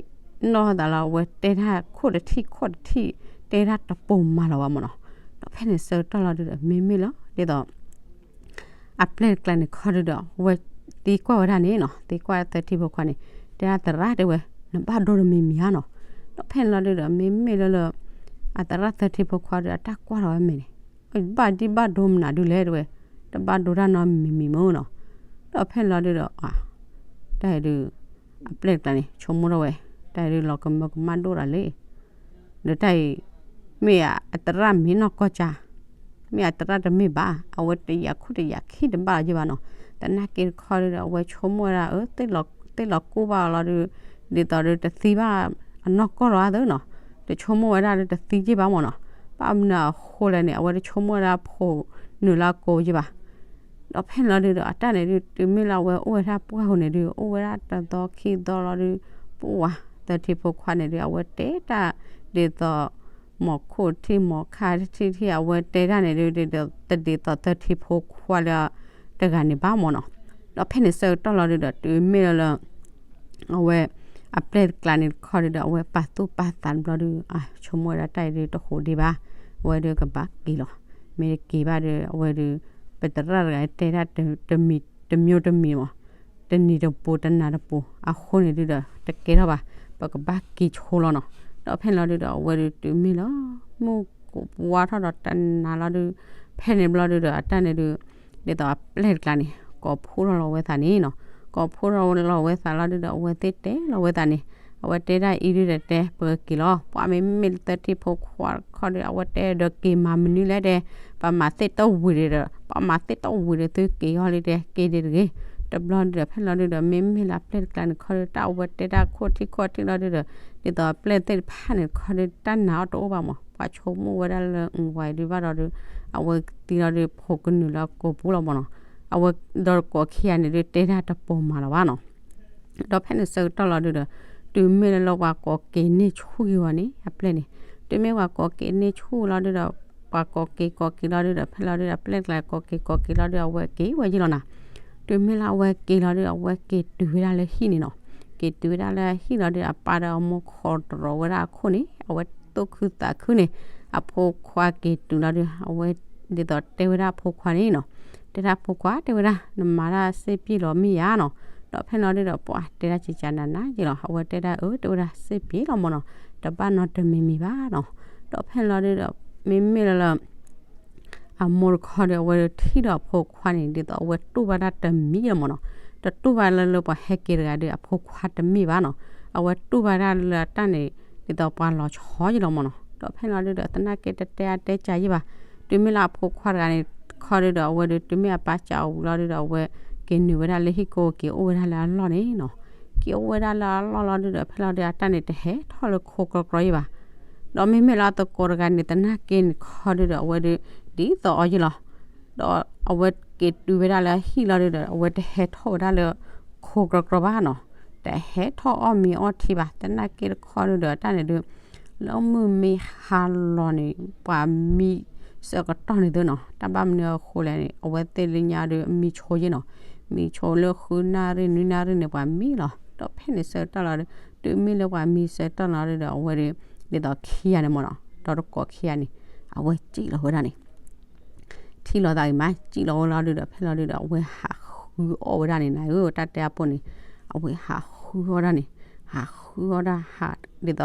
နီၢ်သးလီၤ အဝဲတဲတၢ်ခိၣ်တထံၣ်ခိၣ်တထံၣ် တဲတၢ်တပိာ်မၤလီၤဘၣ်မ့ၢ်နီၤ. ဒီးဖဲန့ၣ်ဆၢကတီၢ်လီၤဒုဒီး မ့မ့ၢ်လီၤ ဒ်သိး အပျဲၢ်တကျါန့ၣ်ခီဒုဒီး အဝဲသံကွၢ်ဝဲဒၣ်န့ၣ်နီၤ, သံကွၢ်သၢထံဖိခွါန့ၣ် တဲဒၣ်သရၣ်တဲဝဲ နဘၣ်ဒိတမံၤမံၤဧါနီၤ. ဒီးဖဲန့ၣ်လီၤဒုဒီး မ့မ့ၢ်လၢလၢ အသရၣ်သၢထံဖိခွါဒုး အတၢ်ကွၢ်လီၤဝဲမဲာ်န့ၣ် ဘၣ်ဒံၣ်ဘၣ်ဒိမနုၤဒုလဲၣ်တဲဝဲ, တဘၣ်ဒိတၢ်နီတမံၤမံၤမ့ၢ်နီၤ. ဒီးဖဲန့ၣ်လီၤဒုဒီး တၢ်အံၤဒုး အပျဲၢ်တကျါန့ၣ် ဆိကမိၣ်ထီၣ်ဝဲ တၢ်အံၤဒုးလီၤကမၢကမၣ်ဒိၣ်ဒၣ်လဲၣ် ဒီးတၢ်အံၤ မ့ၢ်အသရၣ်မ့ၢ်နီၢ်ကီၢ်ကၢ်, မ့ၢ်အသရၣ်တမ့ၢ်ဘၣ်, အဝဲတယာ်ခိၣ်တယာ်ခံတဘၣ်အီၤယ့ၢ်ဘၣ်နီၤ. သနာ်က့တခီဒုဒီး အဝဲဆိကမိၣ်ဝဲဒၣ် အၢ သ့ၣ်လီၤကူၣ်ဘၣ်အီၤလီၤဒု, ဒ်သိးဒုတသံဘၣ်အနီၢ်ကီၢ်လီၤအသးနီၤ, တဆိကမိၣ်ဝဲဒၣ်ဒုတသံယ့ၢ်ဘၣ်မ့ၢ်နီၤ. ဘၣ်မနုၤအဃိလဲၣ်န့ၣ် အဝဲတဆိကမိၣ်ဝဲဒၣ်ဖိနုာ်လၢအကိာ်ယ့ၢ်ဘၣ်. ဒီးဖဲန့ၣ်လီၤဒုဒီး အတၢ်န့ၣ်ဒု တုၤမ့ၢ်လၢအဝဲအိၣ်ဝဲဒၣ်ပှၢ်ပူၤန့ၣ်ဒု အိၣ်ဝဲဒၣ်တသီခံသီလီၤဒု, ပှၢ်သၢထံဖိခွါန့ၣ်ဒု အဝဲတဲတၢ် ဒ်သိး မိၢ်ခိၣ်ထံၣ်မိၢ်ခါထံၣ်ထံၣ် အဝဲတဲတၢ်န့ၣ်ဒု တဒ်သိးသၢထံဖိခွါလၢ တဂၤန့ၣ်ဘၣ်မ့ၢ်နီၤ. ဒီးဖဲန့ၣ်ဆၢကတီၢ်လီၤဒုဒီး တုၤမ့ၢ်လၢလၢ အဝဲ အပျဲၢ်တကျါန့ၣ်တခီဒုဒီး အဝဲပာ်သူၣ်ပာ်သးဘျီဒု အဆိကမိၣ်ဝဲဒၣ်တၢ်အံၤဒုတဟူးဒံးဘၣ်, အဝဲဒုကဘၣ်က့ၤလီၤ. မ့ၢ်တက့ၤဘၣ်ဒု အဝဲဒု ပသရၣ်တဂၤတဲတၢ်တမံၤတမံၤမ့ၢ် တနံၤတပူၤတနၤတပူၤ အဃိန့ၣ်ဒုဒီး တကဲထီၣ်ဘၣ်, ပကဘၣ်က့ၤဆိလီၤနီၤ. ဒီးဖဲန့ၣ်လီၤဒုဒီး အဝဲဒုတုၤမ့ၢ်လၢ မုၢ်ကိးပှၢ်ထီၣ်ဒီးတနၤလီၤဒု ဖဲန့ၣ်ဘျီဒုဒီး အတၢ်န့ၣ်ဒု ဒ်သိးအပျဲၢ်တကျါန့ၣ် ကိးဖှိၣ်ထီၣ်လီၤဝဲသးန့ၣ်နီၤ. ကိးဖှိၣ်ထီၣ်လီၤဝဲသးလီၤဒုဒီး အဝဲသ့ၣ်တဲလီၤဝဲသးန့ၣ်, အဝဲတဲဒၣ်အံၤဒုဒီးတဲ ပကက့ၤလီၤ. ပှၤမ့မ့ၢ်လၢသၢထံဖိခွါတခီဒီး အဝဲတဲဒီးက့ၤမၤမနုၤလဲၣ်တဲ, ပမၤသ့ၣ်တဝံၤဒီး ပမၤသ့ၣ်တဝံၤဒီးသုက့ၤအီၤလံတဲ က့ၤဒံးတဂ့ၤ. တဘျီဒုဒီး ဖဲလီၤဒုဒီး မ့မ့ၢ်လၢအပျဲၢ်တကျါန့ၣ်တခီဒီး တၢ်အဝဲတဲတၢ်ခိၣ်ထံၣ်ခိၣ်ထံၣ်လီၤဒုဒီး ဒ်သိးအပျဲၢ်သ့ၣ်တဖၣ်န့ၣ်တခီဒီး တၢ်နာ်အီၤတအိၣ်ဘၣ်မး, ပှၤဆိကမိၣ်ဝဲဒၣ်လၢအဝဲဒုဘၣ်ဒီးဒု အဝဲသံလီၤဒု ဖိကနုာ်လၢအကိာ်ပူၤလီၤမ့ၢ်နီၤ. အဝဲဒီးတကိးခံဂၤန့ၣ်ဒု တဲတၢ်တပိာ်မၤလီၤဘၣ်နီၤ. ဒီးဖဲန့ၣ်ဆၢကတီၢ်လီၤဒုဒီး တုၤမ့ၢ်လၢလၢပှၤကိးက့ၤန့ၢ်ဆူၣ်က့ၤဝဲန့ၣ် အပျဲၢ်န့ၣ်, တုၤမ့ၢ်ပှၤကိးက့ၤန့ၢ်ဆူၣ်လီၤဒုဒီး ပှၤကိးက့ၤကိးက့ၤလီၤဒုဒီး ဖဲလီၤဒုဒီး အပျဲၢ်တကျါကိးက့ၤကိးက့ၤလီၤဒု အဝဲက့ၤဝဲယ့ၢ်လီၤနီၤ. တုၤမ့ၢ်လၢအဝဲက့ၤလီၤဒု အဝဲက့ၤတုၤဝဲဒၣ်လၢဟံၣ်န့ၣ်နီၤ. က့ၤတုၤဝဲဒၣ်လၢဟံၣ်လီၤဒု အပၢ်ဒီးအမိၢ်ခိးတရီၤဝဲဒၣ်အခိၣ်န့ၣ် အဝဲသူၣ်ခုသးခုန့ၣ် အဖိခွါက့ၤတုၤလီၤဒု အဝဲဒ်သိးတဲဝဲဒၣ်အဖိခွါန့ၣ်နီၤ, တဲဒၣ်ဖိခွါ တဲဝဲဒၣ် နမၤတၢ်စ့ၢ်ပှဲၤလီၤမ့ၢ်ဧါနီၤ. ဒီးဖဲလီၤဒုဒီး ပှၤတဲဒၣ်ကကနၤနၤယ့ၢ်လီၤ, အဝဲတဲဒၣ်အၢ တဲဝဲဒၣ်စ့ၢ်ပှဲၤလီၤမ့ၢ်နီၤ, တဘၣ်နီတမံၤမံၤဘၣ်နီၤ. ဒီးဖဲလီၤဒုဒီး မ့မ့ၢ်လၢလၢ အမိၢ်တခီဒီး အဝဲထံၣ်ဒီးအဖိခွါန့ၣ် ဒ်သိးအဝဲတူၢ်ဘၣ်တၢ်တမံၤလီၤမ့ၢ်နီၤ. တတူၢ်ဘၣ်လၢလၢပှၤဟဲက့ၤတဂၤဒီး အဖိခွါတမ့ၢ်ဘၣ်နီၤ. အဝဲတူၢ်ဘၣ်ဒၣ်လၢအတၢ်န့ၣ် ဒ်သိးပှၤလီၤဆီယ့ၢ်လီၤမ့ၢ်နီၤ. ဒီးဖဲလီၤဒုဒီး သနာ်က့တတဲအါတဲကၢယ့ၢ်ဘၣ်. တုၤမ့ၢ်လၢအဖိခွါတဂၤန့ၣ်တခီဒုဒီး အဝဲဒု တုၤမ့ၢ်အပၢ်စံးဝံၤလီၤဒုဒီး အဝဲက့ၤနုာ်ဝဲဒၣ်လၢဟံၣ်ကိၢ် က့ၤအိၣ်ဝဲဒၣ်လၢအလီၢ်န့ၣ်နီၤ. က့ၤအိၣ်ဝဲဒၣ်လၢအလီၢ်လီၤဒုဒီး ဖဲလီၤဒု အတၢ်န့ၣ်တဟဲထီၣ်လၢခိကြီကြီယ့ၢ်ဘၣ်. ဒီးမ့မ့ၢ်လၢအသကိးတဂၤန့ၣ် သနာ်က့န့ၣ်တခီဒုဒီး အဝဲဒု ဒ်သိးအီၤယ့ၢ်လီၤ. ဒီးအဝဲက့ၤတုၤဝဲဒၣ်လၢအဟံၣ်လီၤဒုဒီး အဝဲတဟဲထီၣ်ဝဲဒၣ်လၢခိကြီကြီဘၣ်နီၤ. တဟဲထီၣ်အီၣ်မ့ၤအီထံဘၣ်. သနာ်က့တခီဒုဒီး အတၢ်န့ၣ်ဒု လၢမုၢ်မ့ၢ်ဟါလီၤန့ၣ် ပှၤမံဆၢကတီၢ်န့ၣ်သုနီၤ. တၢ်ဘၣ်မနုၤအဃိလဲၣ်န့ၣ် အဝဲသ့ၣ်လၢညါဒု မံဆိယ့ၢ်နီၤ. မံဆိလၢဃုနၣ်ရံၣ်နွံနၣ်ရံၣ်န့ၣ် ပှၤမံလီၤ. ဒီးဖဲန့ၣ်ဆၢကတီၢ်လီၤဒု တုၤမ့ၢ်လၢပှၤမံဆၢကတီၢ်လီၤဒုဒီး အဝဲဒု ဒ်သိးခံဂၤန့ၣ်မ့ၢ်နီၤ ဒီးတကိးခံဂၤန့ၣ် အဝဲစံၣ်လီၤဝဲဒၣ်န့ၣ် ထံၣ်လီၤသးဂ့ၤမး စံၣ်လီၤဝဲလီၤဒုဒီး ဖဲလီၤဒုဒီး အဝဲဟးဃုအီၣ်ဝဲဒၣ်န့ၣ်နၤဧၢ တၢ်တဲအပူၤန့ၣ် အဝဲဟးဃုအီၣ်ဒၣ်န့ၣ် ဟးဃုအီၣ်ဒၣ် ဟး ဒ်သိးဟ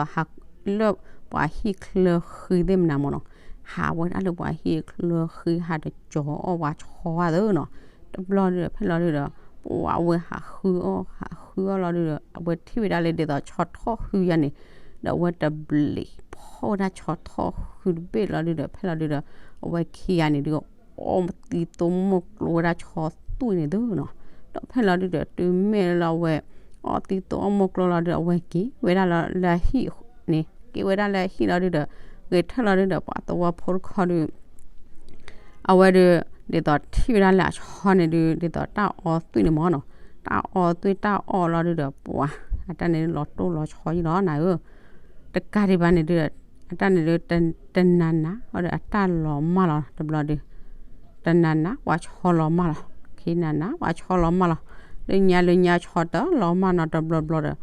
းလၢပှၤဟံၣ်ချၢဃံသ့ၣ်မနၤမ့ၢ်နီၤ ဟးဝဲဒၣ်လၢပှၤဟံၣ်ချၢဃံ ဟးတကၠီၤအီၣ်ပှၤဆီဧါသၢနီၤ တဘျီဒုဒီး ဖဲလီၤဒုဒီး ပှၤအဝဲဟးဃုအီၣ် ဟးဃုအီၣ်လီၤဒုဒီး အဝဲထံၣ်ဝဲဒၣ်လၢဒ်သိးဆီထီၣ်ဃုယၤန့ၣ် ဒီးအဝဲတဘျီးဖီၣ်ဝဲဒၣ်ဆီထီၣ်ဃုတဘ့ၣ်လီၤဒုဒီး ဖဲလီၤဒုဒီး အဝဲခံဂၤန့ၣ်ဒုး အီၣ်သံသိမိၢ်ကျိဝဲဒၣ်ဆီသွံၣ်န့ၣ်သုနီၤ ဒီးဖဲလီၤဒုဒီး တုၤမ့ၢ်လၢအဝဲ အီၣ်သံသိအီၣ်မိၢ်ကျိလီၤဒုဒီး အဝဲက့ၤဝဲဒၣ်လၢအဟံၣ်န့ၣ် က့ၤဝဲဒၣ်လၢအဟံၣ်လီၤဒုဒီး ဂဲၤထၢၣ်လီၤဒုဒီး ပှၤသဝီဖိတခီဒု အဝဲဒုး ဒ်သိးထံၣ်ဝဲဒၣ်လၢအဆီန့ၣ်ဒုး ဒ်သိးတၢ်အီသွံၣ်န့ၣ်မၢ်နီၤ, တၢ်အီသွံၣ်တၢ်အီလီၤဒုးဒီး ပှၤအတၢ်န့ၣ်လီၤတိၢ်လီၤဆီယံလီၤနၤဧၢ, တကးဒံးဘၣ်န့ၣ်ဒုး အတၢ်န့ၣ်ဒုး တနၤနၤအီၤဒီးအတၢ်လီၤမၢ်လီၤတဘျီဒုး, တနၤနၤပှၤဆီလီၤမၢ်လီၤ, ခံနၤနၤပှၤဆီလီၤမၢ်လီၤ, လၢညါလၢညါဆီတလီၤမၢ်နီၤတဘျီဘျီဒီး,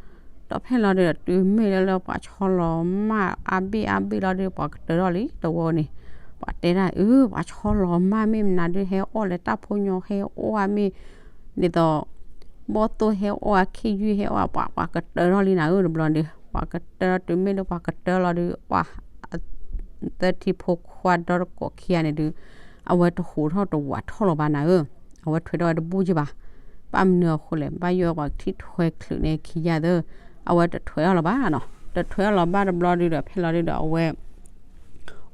ဒီးဖဲလီၤဒုးဒီး တုၤမ့ၢ်လၢလၢပှၤဆီလီၤမၢ်အါဘ့ၣ်အါဘ့ၣ်လီၤဒုး ပှၤကတၢၢ်ထီၣ်လံတဝီန့ၣ်, ပှၤတဲဒၣ်အၢ ပှၤဆီလီၤမၢ်မ့ၢ်မနုၤဒုး ဟဲအီၣ်လၢတၢ်ဖိညီဟဲအီၣ်အါမ့ၢ် ဒ်သိး ဘီၣ်သိၣ်ဟဲအီၣ်အါ ခ့ယုၢ်ဟဲအီၣ်အါ ပှၤ ပှၤကတၢၢ်ထီၣ်လံနၤဧၢတဘျီဒုး, ပှၤကတၢၢ်ထီၣ် တုၤမ့ၢ်လၢပှၤကတၢၢ်လီၤဒုး ပှၤ သၢထံဖိခွါဒီတကိးခံဂၤန့ၣ်ဒုး အဝဲတဟူးထီၣ်တဝးထီၣ်လီၤဘၣ်နၤဧၢ, အဝဲထွဲထီၣ်ဝဲတဘူၣ်က့ဘၣ်, ဘၣ်မနုၤအဃိလဲၣ် ဘၣ်ယိၣ်ပှၤထံၣ်ထွဲချုးန့ၣ်ခံဂၤသၢ, အဝဲတထွဲထီၣ်လီၤဘၣ်နီၤ, တထွဲထီၣ်လီၤဘၣ်တဘျီဒုးဒီး ဖဲလီၤဒုးဒီးအဝဲ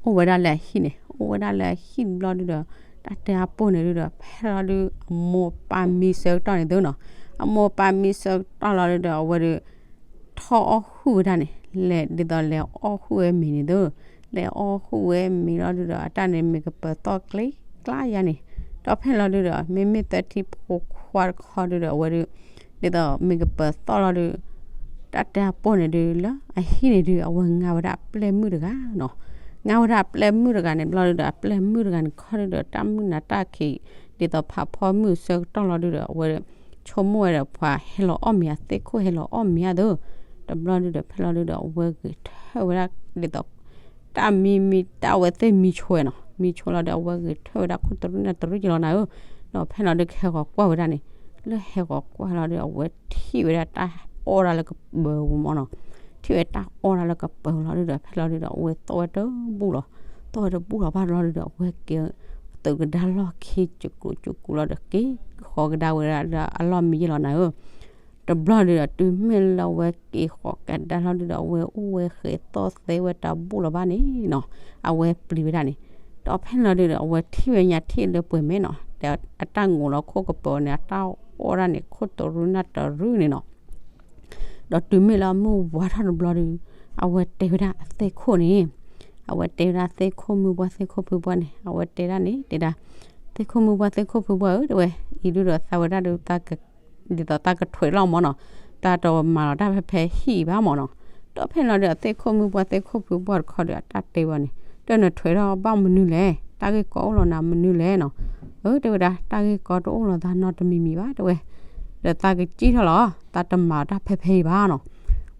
အိၣ်ဝဲဒၣ်လၢအဟံၣ်န့ၣ် အိၣ်ဝဲဒၣ်လၢအဟံၣ်တဘျီဒုးဒီး တၢ်တဲအပိၢ်န့ၣ်ဒုးဒီး ဖဲလီၤဒုး အမိၢ်ပၢ်မံဆၢကတီၢ်န့ၣ်သ့နီၤ, အမိၢ်ပၢ်မံဆၢကတီၢ်လီၤဒုးဒီး အဝဲဒုး ထီၣ်အီၣ်ဟုၣ်ဝဲဒၣ်န့ၣ် လဲၤဒ်သိး လဲၤအီၣ်ဟုၣ်ဝဲမ့ၤန့ၣ်သ့, လဲၤအီၣ်ဟုၣ်ဝဲမ့ၤလီၤဒုးဒီး အတၢ်န့ၣ်မ့ၢ်ကပၢၤသီၣ်ကျ့ကျါယါန့ၣ်, ဒီးဖဲလီၤဒုးဒီး မ့မ့ၢ်သၢထံဖိခွါတခီဒုးဒီး အဝဲဒုး ဒ်သိးမ့ၢ်ကပၢၤသီၣ်လီၤဒုး တၢ်တဲအပိၢ်န့ၣ်ဒုး လၢအဟံၣ်န့ၣ်ဒုး အဝဲငါဝဲဒၣ်အပျဲၢ်မုၣ်တဂၤနီၤ, ငါဝဲဒၣ်အပျဲၢ်မုၣ်တဂၤန့ၣ်ဘျီဒုးဒီး အပျဲၢ်မုၣ်တဂၤန့ၣ်ခီဒုးဒီး တၢ်မုၢ်နၤတၢ်ခံး ဒ်သိးဖးဖီမုၢ်ဆၢကတီၢ်လီၤဒုးဒီး အဝဲ ဆိကမိၣ်ဝဲဒီးပှၤဟဲလီၤအီၣ်မ့ၤ အသ့ၣ်ခိၣ်ဟဲလီၤအီၣ်မ့ၤအသိး, တဘျီဒုးဒီး ဖဲလီၤဒုးဒီး အဝဲဂဲၤထၢၣ်ဝဲဒၣ် ဒ်သိး တၢ်မံမံ တၢ်အဝဲသ့ၣ်မံဆိဝဲနီၤ, မံဆိလီၤဒီး အဝဲဂဲၤထၢၣ်ဝဲဒၣ်ခိၣ်တရူၣ်နၢ်တရူၣ်က့လီၤနၤဧၢ, ဒီးဖဲလီၤဒုးကဟဲဂီၤကွၢ်ဝဲဒၣ်န့ၣ်, လၢဟဲဂီၤကွၢ်လီၤဒီး အဝဲထံၣ်ဝဲဒၣ်တၢ်အီၣ်ဒၣ်လၢကပၢၤပူၤမၢ်နီၤ, ထံၣ်ဝဲတၢ်အီၣ်ဒၣ်လၢကပၢၤလီၤဒုးဒီး ဖဲလီၤဒုးဒီး အဝဲသီၣ်ဝဲတဘူၣ်လီၤ, သီၣ်ဝဲတဘူၣ်လီၤဘၣ်လီၤဒုးဒီး အဝဲက့ၤသုးကဒါလီၢ်ခံ ကကူးကကူးလီၤဒီး က့ၤဃီၤကဒါဝဲဒၣ်လၢအလီၢ်မံယ့ၢ်လီၤနၤဧၢ တဘျီဒုးဒီး တုၤမ့ၢ်လၢအဝဲက့ၤဃီၤကဒါလီၤဒုးဒီး အဝဲအိၣ်ဝဲဃဲၤသီၣ်သဲဝဲတဘူၣ်လီၤဘၣ်န့ၣ်နီၤ, အဝဲပျံၤဝဲဒၣ်န့ၣ်, ဒီးဖဲလီၤဒုးဒီး အဝဲထံၣ်ဝဲညါထံၣ်လၢပှဲၤမဲာ်နီၤ, ဒီးအတၢ်ငိးလီၤခိၣ်ကပၢၤန့ၣ် အတၢ်အီၣ်ဒၣ်န့ၣ် ခိၣ်တရူၣ်နၢ်တရူၣ်န့ၣ်နီၤ, ဒီးတုၤမ့ၢ်လၢအမုၢ်ဝါထီၣ်တဘျီဒုး အဝဲတဲဝဲဒၣ်အသ့ၣ်ခိၣ်န့ၣ်, အဝဲတဲဝဲဒၣ်သ့ၣ်ခိၣ်မုၢ်ပှၢ်သ့ၣ်ခိၣ်ဖုပှၢ်န့ၣ် အဝဲတဲဒၣ်န့ၣ် တဲဒၣ်, သ့ၣ်ခိၣ်မုၢ်ပှၢ်သ့ၣ်ခိၣ်ဖုပှၢ်ဧၢ တဲဝဲ, အံၤဒုးဒီးသးဝဲဒၣ်ဒုး ဒ်သိးတၢ်ကထွဲးလီၤမၢ်နီၤ, တၢ်တမၤလီၤတၢ်ဖဲဖဲဟံၣ်ဘၣ်မၢ်နီၤ, ဒီးဖဲလီၤဒုးအသ့ၣ်ခိၣ်မုၢ်ပှၢ်သ့ၣ်ခိၣ်ဖုပှၢ်တခီဒုး အတၢ်တဲဝဲန့ၣ်, တဲနထွဲးထီၣ်ဘၣ်မနုၤလဲၣ်, တၢ်ဂ့ၢ်ကီအိၣ်လီၤနၤမနုၤလဲၣ်နီၤ, အၢ တဲဝဲဒၣ် တၢ်ဂ့ၢ်ကီတအိၣ်လီၤသးနီတမံၤမံၤဘၣ် တဲဝဲ, ဒီးသးကစံၣ်ထီၣ်လီၤ သးတမၤတၢ်ဖဲဖဲအံၤဘၣ်နီၤ,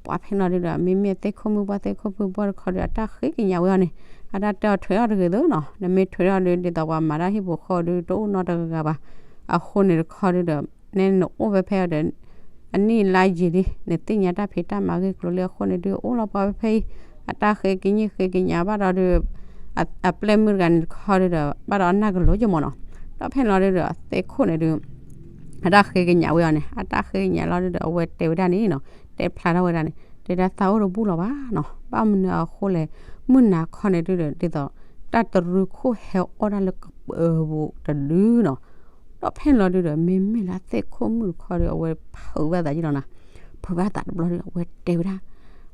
ပှၤဖဲလီၤဒုးဒီး မ့မ့ၢ်သ့ၣ်ခိၣ်မုၢ်ပှၢ်သ့ၣ်ခိၣ်ဖုပှၢ်တခီဒုး အတၢ်ဃ့ကညးဝဲအီၤန့ၣ်, အတၢ်တဲအီၤထွဲးထီၣ်တဂ့ၤသ့နီၤ, နမ့ၢ်ထွဲးထီၣ်ဒုး ဒ်သိးပှၤမၤတၢ်ဟံၣ်ဖိဃီဒုး တအိၣ်နီတဂၤဂၤဘၣ်, အဃိန့ၣ်တခီဒုးဒီး နဲနအိၣ်ဖဲဖဲအံၤဒီး အနံၣ်လါယံာ်လံ နသ့ၣ်ညါတၢ်ဖံးတၢ်မၤဂ့ၢ်ကျိၤလံအဃိန့ၣ်ဒုး အိၣ်လီၤပှၤဖဲဖဲအံၤ, အတၢ်ဃ့ကညံၣ်ဃ့ကညးဘၣ်ဒီးဒုး အပျဲၢ်မုၣ်တဂၤန့ၣ်တခီဒုးဒီး ဘၣ်ဒီးအနၢ်ကလိၤက့မၢ်နီၤ, ဒီးဖဲလီၤဒုးဒီး အသ့ၣ်ခိၣ်န့ၣ်ဒုး အတၢ်ဃ့ကညးဝဲအီၤန့ၣ် အတၢ်ဃ့ကညးလီၤဒုးဒီး အဝဲတဲဝဲဒၣ်န့ၣ်နီၤ, တဲဖျါထီၣ်ဝဲဒၣ်န့ၣ် တဲဒၣ်သးအိၣ်တဘူၣ်လီၤဘၣ်နီၤ, ဘၣ်မနုၤအဃိလဲၣ်, မုၢ်နၤခီန့ၣ်ဒုးဒီး ဒ်သိး တၢ်တရူခိၣ်ဟဲအီၣ်ဒၣ်လၢကပၢၤပူၤတဒုနီၤ, ဒီးဖဲလီၤဒုးဒီး မ့မ့ၢ်လၢအသ့ၣ်ခိၣ်မုၣ်တခီဒီး အဝဲဖုးဘၣ်သးယ့ၢ်လီၤနၤ, ဖုးဘၣ်သးတဘျီဒီး အဝဲတဲဝဲဒၣ်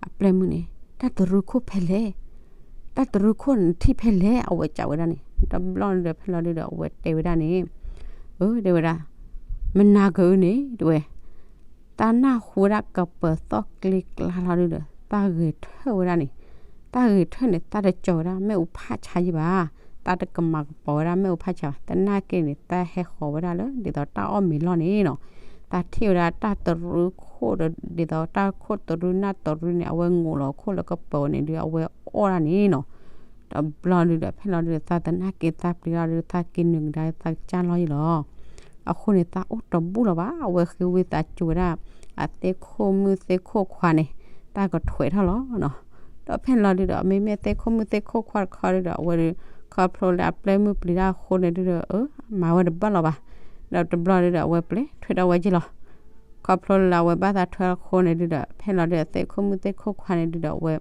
အပျဲၢ်မုၣ်န့ၣ် တၢ်တရူခိၣ်ဖဲလဲၣ်, တၢ်တရူခိၣ်နထံၣ်ဖဲလဲၣ် အဝဲစံးဝဲဒၣ်န့ၣ်, တဘျီန့ၣ်ဒီး ဖဲလီၤဒုးဒီး အဝဲတဲဝဲဒၣ်န့ၣ်, အၢ တဲဝဲဒၣ် မနၤကၢန့ၣ် တဲဝဲ တၢ်နၢ်ဟူဝဲဒၣ်ကပၢၤသီၣ်ကျ့ကျါလီၤဒုးဒီး တၢ်ဂဲၤထၢၣ်ဝဲဒၣ်န့ၣ်, တၢ်ဂဲၤထၢၣ်န့ၣ် တၢ်တကၠီၤဝဲဒၣ် မ့ၣ်အူဖးဆါယံၢ်ဘၣ်, တၢ်တကမၤကပီၤဝဲဒၣ် မ့ၣ်အူဖးဆါဘၣ်, သနာ်က့န့ၣ် တၢ်ဟဲဃီၤဝဲဒၣ်လၢ ဒ်သိးတၢ်အီၣ်မ့ၤလီၢ်န့ၣ်နီၤ, တၢ်ထံၣ်ဝဲဒၣ်တၢ်တရူခိၣ်ဒီး ဒ်သိးတၢ်ခိၣ်တရူနၢ်တရူန့ၣ် အဝဲငိးလီၤခိၣ်လၢကပၢၤန့ၣ်ဒုး အဝဲအီၣ်ဒၣ်န့ၣ်နီၤ, တဘျီဒုးဒီး ဖဲလီၤဒုးဒီး သးသနာ်က့ သးပျံၤလီၤဒုး သးက့ၤနုာ်ကဒါ သးကစၢ်လီၤယံၢ်လီၤ အဃိန့ၣ် သးအိၣ်တဘူၣ်လီၤဘၣ်, အဝဲဃ့ဝံသးစူၤဝဲဒၣ် အသ့ၣ်ခိၣ်မုၣ်သ့ၣ်ခိၣ်ခွါန့ၣ် တၢ်ကထွဲးထီၣ်လီၤနီၤ, ဒီးဖဲလီၤဒုးဒီး မ့မ့ၢ်သ့ၣ်ခိၣ်မုၣ်သ့ၣ်ခိၣ်ခွါတခီဒုးဒီး အဝဲဒုး ခီဖျိလၢအပျဲၢ်မုၣ်ပျံၤတၢ်အဃိန့ၣ်ဒုးဒီး အၢ မၤဝဲတဘၣ်လီၤဘၣ်, ဒီးတဘျီဒုးဒီး အဝဲပျဲထွဲးထီၣ်ဝဲယံၢ်လီၤ ခီဖျိလၢအဝဲဘၣ်သးထွဲအဃိန့ၣ်ဒုးဒီး ဖဲလီၤဒုးဒီး သ့ၣ်ခိၣ်မုၣ်သ့ၣ်ခိၣ်ခွါန့ၣ်ဒုးဒီး အဝဲ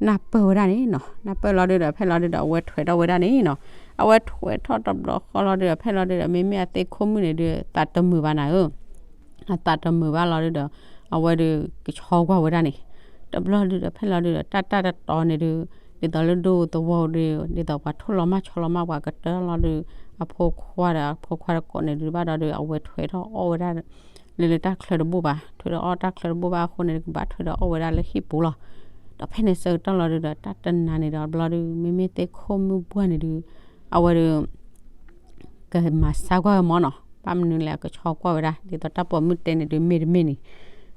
နၢ်ပၢၢ်ဝဲဒၣ်န့ၣ်နီၤ, နၢ်ပၢၢ်လီၤဒုးဒီး ဖဲလီၤဒုးဒီး အဝဲထွဲးထီၣ်ဝဲဒၣ်န့ၣ်နီၤ, အဝဲထွဲးထီၣ်တဘျီဃီလီၤဒုးဒီး ဖဲလီၤဒုးဒီး မ့မ့ၢ်အသ့ၣ်ခိၣ်မုၣ်န့ၣ်ဒုး သးတမုာ်ဘၣ်နၤဧၢ အသးတမုာ်ဘၣ်လီၤဒုးဒီး အဝဲဒုးကဆီကွၢ်ဝဲဒၣ်န့ၣ်, တဘျီဒုးဒီး ဖဲလီၤဒုးဒီး တၢ်တၢ်တတီန့ၣ်ဒုး ဒ်သိးလၢဒိသဝီဒုး ဒ်သိးပှၤထိၣ်လီၤမၢ်ဆီလီၤမၢ် ပှၤကတၢၢ်လီၤဒုး အဖိခွါဒီး အဖိခွါတကိးန့ၣ်ဒုးဘၣ်ဒီးဒုး အဝဲထွဲထီၣ်အီၣ်ဝဲဒၣ် လၢလၢတၢ်ချၢတဘိၣ်ဘၣ်, ထွဲထီၣ်အီၣ်တၢ်ချၢတဘိၣ်ဘၣ်အဃိန့ၣ် ကဘၣ်ထွဲဒီးအီၣ်ဝဲဒၣ်လၢဟံၣ်ပူၤလီၤ. ဒီးဖဲန့ၣ်ဆၢကတီၢ်လီၤဒုးဒီး တၢ်တနၤန့ၣ်ဒီးဘျီဒုး မ့မ့ၢ်သ့ၣ်ခိၣ်မုၢ်ပှၢ်န့ၣ်ဒုး အဝဲဒုး ကမၤဆါကွၢ်ဝဲမၢ်နီၤ, ဘၣ်မနုၤလဲၣ် အကဆီကွၢ်ဝဲဒၣ် ဒ်သိးတၢ်ပိာ်မုၣ်တဲန့ၣ်ဒုး မ့ၢ်တမ့ၢ်န့ၣ်,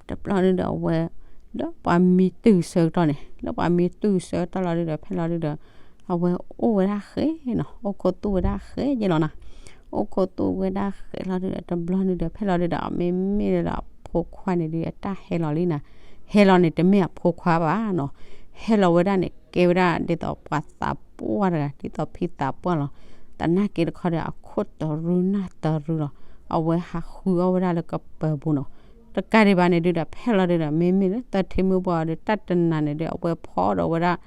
တဘျီဒုးဒီးအဝဲ လၢပှၤမံတုၤဆၢကတီၢ်န့ၣ် လၢပှၤမံတုၤဆၢကတီၢ်လီၤဒုးဒီး ဖဲလီၤဒုးဒီး အဝဲအိၣ်ဝဲဒၣ်ဃဲနီၤ, အိၣ်ခိးသူၣ်ဝဲဒၣ်ဃဲက့လီၤနီၤ, အိၣ်ခိးသူၣ်ဝဲဒၣ်ဃဲလီၤဒုးဒီး တဘျီဒုးဒီး ဖဲလီၤဒုးဒီး မ့မ့ၢ်လၢအဖိခွါန့ၣ်ဒုး အတၢ်ဟဲလီၤလံနီၤ, ဟဲလီၤန့ၣ် တမ့ၢ်အဖိခွါဘၣ်နီၤ, ဟဲလီၤဝဲဒၣ်န့ၣ် ကဲဝဲဒၣ်ဒ်သိးပှၤသးပှၢ်တဂၤ ဒ်သိးဖံသးပှၢ်လီၤ, သနာ်က့တခီဒီး အခိၣ်တရူးနၢ်တရူးလီၤ, အဝဲဟးဃုအီၣ်ဝဲဒၣ်လၢကပၢၤပူၤနီၤ, တကးဒံးဘၣ်န့ၣ်ဒုးဒီး ဖဲလီၤဒုးဒီး မ့မ့ၢ်လၢသၢထံမုၢ်ပှၢ်ဒီး တၢ်တနၤန့ၣ်ဒုး အဝဲဖီဒီးဝဲဒၣ်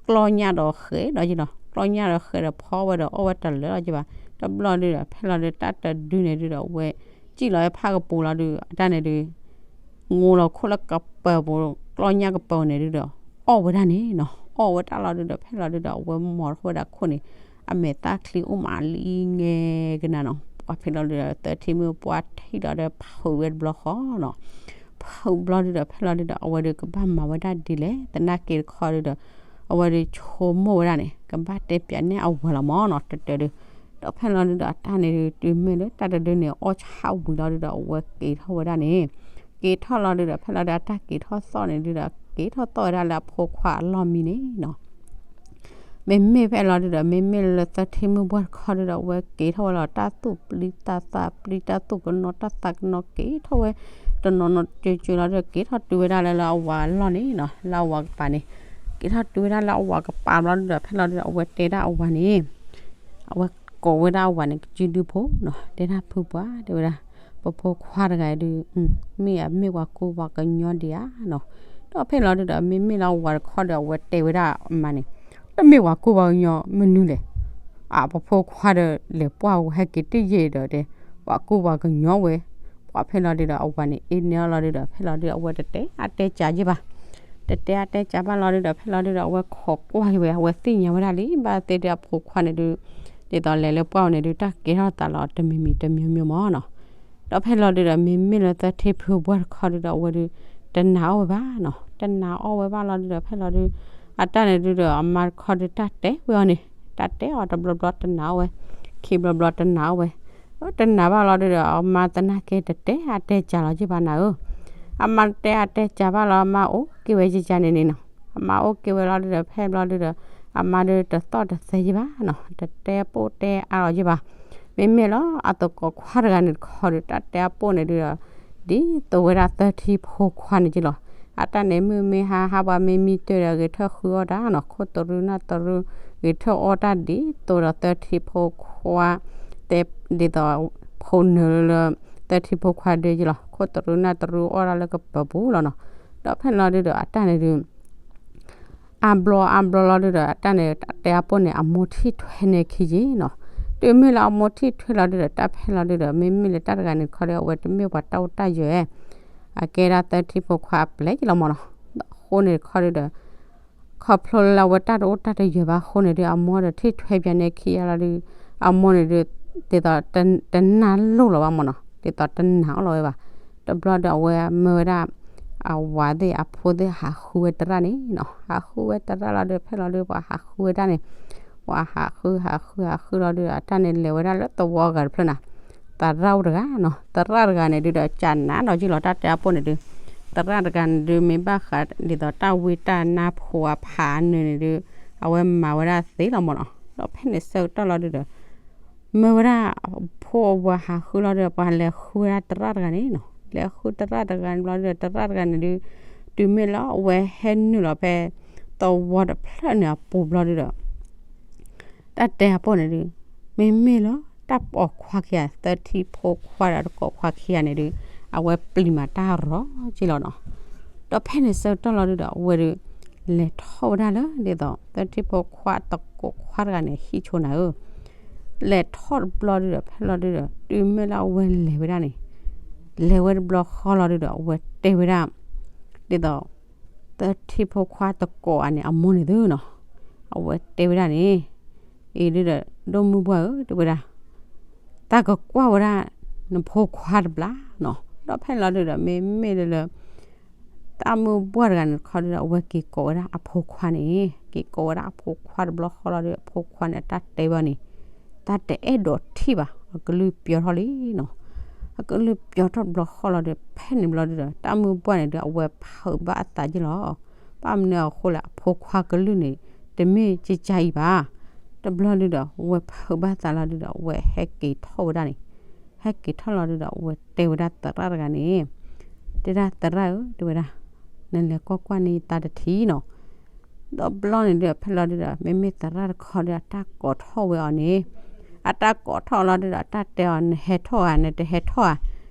ကျီၢ်ညၣ်ဒီးဃဲဒီးက့လီၤ, ကျီၢ်ညၣ်ဒီးဃဲဒီးဖီဝဲဒီးအီၣ်ဝဲတလၢာ်လီၤက့ဘၣ်, တဘျီဒုးဒီး ဖဲလီၤဒုး တၢ်တဒုန့ၣ်ဒုးဒီး အဝဲ စံၣ်လီၤဝဲဖးကပူၤလီၤဒုး အတၢ်န့ၣ်ဒုး ငိလီၤခိၣ်လၢကပၢၤပူၤ ကျီၢ်ညၣ်ကပၢၤန့ၣ်ဒုးဒီး အီၣ်ဝဲဒၣ်န့ၣ်နီၤ, အီၣ်ဝဲတၢ်လီၤဒုးဒီး ဖဲလီၤဒုးဒီး အဝဲမီၤထီၣ်ဝဲဒၣ်ခိၣ်န့ၣ် အမဲာ်သၣ်ချံအိၣ်မးလံ ငဲကနၤနီၤ, ပှၤဖဲလီၤဒုးဒီး သၢထံမုၢ်ပှၢ်ထံၣ်လီၤဒီး ဖုးဝဲတဘျီဃီနီၤ, ဖုးဘျီဒုးဒီး ဖဲလီၤဒုးဒီး အဝဲဒုးကဘၣ်မၤဝဲဒၣ်ဒ်လဲၣ် သနာ်က့တခီဒုးဒီး အဝဲဒုးဆိကမိၣ်ဝဲဒၣ်န့ၣ် ကဘၣ်တဲပၠးန့ၢ်အဝၤလီၤမၢ်နီၤ တတၢၢ်ဒုး, ဒီးဖဲလီၤဒုးဒီး အတၢ်န့ၣ်ဒုး တုၤမ့ၢ်လၢတၢ်တဒုန့ၣ် အီၣ်ဆၣ်ဝံၤလီၤဒုးဒီး အဝဲက့ၤထီၣ်ဝဲဒၣ်န့ၣ်, က့ၤထီၣ်လီၤဒုးဒီး ဖဲလီၤဒုး အတၢ်က့ၤထီၣ်သီၣ်န့ၣ်ဒုးဒီး က့ၤထီၣ်သီၣ်ဝဲဒၣ်လၢအဖိခွါအလီၢ်မံန့ၣ်နီၤ မ့မ့ၢ်ဖဲလီၤဒုးဒီး မ့မ့ၢ်လၢသၢထံမုၢ်ပှၢ်တခီဒုးဒီး အဝဲက့ၤထီၣ်ဝဲလီၤ တၢ်သူၣ်ပျံၤတၢ်သးပျံၤ တၢ်သူၣ်ကနီၤတၢ်သးကနီၤ က့ၤထီၣ်ဝဲ တနီၤနီၤကၠိကၠိလီၤဒုးဒီး က့ၤထီၣ်တုၤဝဲဒၣ်လၢလၢအဝၤအလီၢ်န့ၣ်နီၤ လၢအဝၤကပၤန့ၣ်, က့ၤထီၣ်တုၤဝဲဒၣ်လၢအဝၤကပၤဘျီဒုးဒီး ဖဲလီၤဒုးဒီး အဝဲတဲဒၣ်အဝၤန့ၣ် အဝဲကိးဝဲဒၣ်အဝၤန့ၣ် ကစုဒုဖိနီၤ တဲဒၣ်ဖုပှၢ် တဲဝဲဒၣ် ပဖိခွါတဂၤဒုး မ့ၢ်အမ့ၢ်ပှၤကူပှၤကညီဒံးဧါနီၤ, ဒီးဖဲလီၤဒုးဒီး မ့မ့ၢ်လၢအဝၤတခီဒီး အဝဲတဲဝဲဒၣ်အမါန့ၣ် တမ့ၢ်ပှၤကူပှၤကညီမနုၤလဲၣ်, အပဖိခွါဒီးလဲၤပှၢ်ဝဲဟဲက့ၤတယံာ်ဒီးတဲ ပှၤကူပှၤကညီဝဲ, ပှၤဖဲလီၤဒုးဒီး အဝၤန့ၣ်အ့န့ၢ်အီၤလီၤဒုးဒီး ဖဲလီၤဒုးဒီး အဝဲတတဲအတဲကးယ့ၢ်ဘၣ် တတဲအတဲကးဘၣ်လီၤဒုးဒီး ဖဲလီၤဒုးဒီး အဝဲခိးကွၢ်က့ၤဝဲ အဝဲသ့ၣ်ညါဝဲဒၣ်လံ ဘၣ်သ့ၣ်ဒုးအဖိခွါန့ၣ်ဒုး ဒ်သိးလဲၤလၢပှၢ်ဝဲန့ၣ်ဒုး တၢ်ကဲထီၣ်သးလီၤတမံၤမံၤတမံၤမံၤမၢ်နီၤ, ဒီးဖဲလီၤဒုးဒီး မ့မ့ၢ်လၢသၢထံဖုပှၢ်တခီဒုးဒီး အဝဲဒုး တနာ်အီၣ်ဝဲဘၣ်နီၤ, တနာ်အီၣ်ဝဲဘၣ်လီၤဒုးဒီး ဖဲလီၤဒုး အတၢ်န့ၣ်ဒုးဒီး အမါတခီဒုး တၢ်တဲဝဲအီၤန့ၣ် တၢ်တဲအီၤတဘျီဘျီတနာ်အီၣ်ဝဲ, ခံဘျီဘျီတနာ်အီၣ်ဝဲ, တနာ်ဘၣ်လီၤဒုးဒီး အမါသနာ်က့တတဲအတဲကးလီၤယ့ၢ်ဘၣ်နၤဧၢ, အမါတတဲအတဲကးဘၣ်လီၤ အမါအိၣ်က့ၤဝဲယကန့ၣ်န့ၣ်နီၤ, အမါအိၣ်က့ၤဝဲလီၤဒုးဒီး ဖဲဘျီဒုးဒီး အမါဒုးတသီၣ်တသဲယ့ၢ်ဘၣ်နီၤ, တတဲပိၢ်တဲအါလီၤယ့ၢ်ဘၣ်, မ့မ့ၢ်လီၤ အသကိးခွါတဂၤန့ၣ်တခီဒုး တၢ်တဲအပိၢ်န့ၣ်ဒုးဒီး ဒ်သိးဝဲဒၣ်သၢထံဖိခွါန့ၣ်က့လီၤ, အတၢ်န့ၣ်မုၢ်မ့ၢ်ဟါ ဟါပှၤမ့ၢ်မံတၢၢ်ဒီး ဂဲၤထၢၣ်ဃုအီၣ်တၢ်နီၤ, ခိၣ်တရူးနၢ်တရူး ဂဲၤထၢၣ်အီၣ်တၢ်ဒ်သိးဒီးသၢထံဖိခွါ တဲဒ်သိး ဖိနၢၤလၢ သၢထံဖိခွါဒုးက့လီၤ, ခိၣ်တရူးနၢ်တရူးအီၣ်တၢ်လၢကပၢၤပူၤလီၤနီၤ, ဒီးဖဲလီၤဒုးဒီး အတၢ်န့ၣ်ဒုး အါဘျီအါဘျီလီၤဒုးဒီး အတၢ်န့ၣ် တၢ်တဲအပိၢ်န့ၣ် အမိၢ်ထံၣ်ထွဲန့ၢ်ခံယ့ၢ်နီၤ, တုၤမ့ၢ်လၢအမိၢ်ထံၣ်ထွဲလီၤဒုးဒီး တၢ်ဖဲလီၤဒုးဒီး မ့မ့ၢ်လၢတၢ်တဂၤန့ၣ်တခီဒီး အဝဲတမ့ၢ်ပှၤတၢ်အိၣ်တၢ်ယၢၤ အကဲဒၣ်သၢထံဖိခွါအပျဲၢ်က့လီၤမၢ်နီၤ, အဃိန့ၣ်တခီဒုးဒီး ခီဖျိလၢအဝဲတၢ်တအိၣ်တၢ်တယၢၤဘၣ်အဃိန့ၣ်ဒုး အမိၢ်ဒီးထံၣ်ထွဲပၠးန့ၢ်ခံယါလီၤဒုး အမိၢ်န့ၣ်ဒုး ဒ်သိးတနာ်လိာ်လီၤဘၣ်မၢ်နီၤ, ဒ်သိးတနာ်အီၣ်လီၤဝဲဘၣ်, တဘျီဒီးအဝဲမၢဝဲဒၣ် အဝၤသ့ၣ်အဖိသ့ၣ်ဟးဃုဝဲသရၣ်န့ၣ်နီၤ, ဟးဃုဝဲသရၣ်လီၤဒုး ဖဲလီၤဒုး ပှၤဟးဃုဝဲတၢ်န့ၣ် ပှၤဟးဃုဟးဃုဟးဃုလီၤဒုး အတၢ်န့ၣ် လဲၤဝဲဒၣ်လၢသဝီဂၤတဖျၢၣ်နီၤ, သရၣ်အိၣ်တဂၤနီၤ, သရၣ်တဂၤန့ၣ်ဒုးဒီး ကနၣ်ဒီးယ့ၢ်လီၤ တၢ်တဲအပိၢ်န့ၣ်ဒုး, သရၣ်တဂၤန့ၣ်ဒုး မ့ၢ်ဘၣ်ဃးဒ်သိးတၢ်ဝံတၢ်နါဖိအဖးအနၢၤန့ၣ်ဒုး အဝဲမၤဝဲဒၣ်သ့လီၤမၢ်နီၤ, ဒီးဖဲန့ၣ်ဆၢကတီၢ်လီၤဒုးဒီး မၢဝဲဒၣ် ဖိအဝၤဟးဃုလီၤဒုး ပှၤလဲၤဃုဝဲဒၣ်သရၣ်တဂၤန့ၣ်နီၤ, လဲၤဃုသရၣ်တဂၤန့ၣ်ဘျီဒုးဒီး သရၣ်တဂၤန့ၣ်ဒုး တုၤမ့ၢ်လၢအဝဲဟဲနုာ်လီၤဖဲ သဝီတဖျၢၣ်န့ၣ်အပူၤဘျီဒုးဒီး တၢ်တဲအပိၢ်န့ၣ်ဒုး မ့မ့ၢ်လၢတၢ်ပိာ်ခွါခံဂၤ သၢထံဖိခွါဒီးတကိးခွါခံဂၤန့ၣ်ဒုး အဝဲပျံၤမၤတၢ်ရီက့လီၤနီၤ, ဒီးဖဲန့ၣ်ဆၢကတီၢ်လီၤဒုးဒီး အဝဲဒုး လဲၤထီၣ်ဝဲဒၣ်လၢ ဒ်သိး သၢထံဖိခွါတကိးခွါတဂၤန့ၣ် ဟံၣ်ဆိနၤဧၢ, လဲၤထီၣ်တဘျီဒုးဒီး ဖဲလီၤဒုးဒီး တုၤမ့ၢ်လၢအဝဲလဲၤဝဲဒၣ်န့ၣ် လဲၤဝဲတဘျီဃီလီၤဒုးဒီး အဝဲတဲဝဲဒၣ် ဒ်သိး သၢထံဖိခွါတကိးအန့ၣ် အမိၢ်န့ၣ်သုနီၤ, အဝဲတဲဝဲဒၣ်န့ၣ် အံၤဒုးဒီး ဒိၣ်မုၢ်ပှၢ်ဧၢ တဲဝဲဒၣ်, သးကကွၢ်ဝဲဒၣ် နဖိခွါတဘျီနီၤ. ဒီးဖဲလီၤဒုဒီး မ့မ့ၢ်လၢ တၢ်မုၢ်ပှၢ်တဂၤန့ၣ်တခီဒီး အဝဲက့ၤကိးဝဲဒၣ်အဖိခွါန့ၣ်, က့ၤကိးဝဲဒၣ်အဖိခွါတဘျီဃီလီၤဒီး အဖိခွါန့ၣ် အတၢ်တဲဘၣ်န့ၣ်, တၢ်တအဲၣ်ဒိးထံၣ်ဘၣ်, အကလုၢ်ပျီထီၣ်လံနီၤ. အကလုၢ်ပျီထီၣ်တဘျီဃီလီၤဒီး ဖဲန့ၣ်ဘျီဒုဒီး တၢ်မုၢ်ပှၢ်န့ၣ်ဒီး အဝဲဖုးဘၣ်အသးက့ၤလီၤ. ဘၣ်မနုၤအဃိလဲၣ်, အဖိခွါကလုၢ်န့ၣ် တမ့ၢ်ကကါအံၤဘၣ်. တဘျီဒုဒီး အဝဲဖုးဘၣ်သးလီၤဒုဒီး အဝဲဟဲက့ၤထီၣ်ဝဲဒၣ်န့ၣ်, ဟဲက့ၤထီၣ်လီၤဒုဒီး အဝဲတဲဝဲဒၣ်သရၣ်တဂၤန့ၣ်, တဲဒၣ်သရၣ်ဧၢ, တဲဝဲဒၣ်, နလဲၤကွၢ်ကွၢ်န့ၢ်သးတထံၣ်နီၤ. ဒီးဘျီန့ၣ်ဒီး ဖဲလီၤဒုဒီး မ့မ့ၢ်သရၣ်တခီဒီး အတၢ်ကိးထီၣ်ဝဲအီၤန့ၣ်, အတၢ်ကိးထီၣ်လီၤဒုဒီး အတၢ်တဲအီၤ နဟဲထီၣ်ဧါ, နတဟဲထီၣ်ဧါ,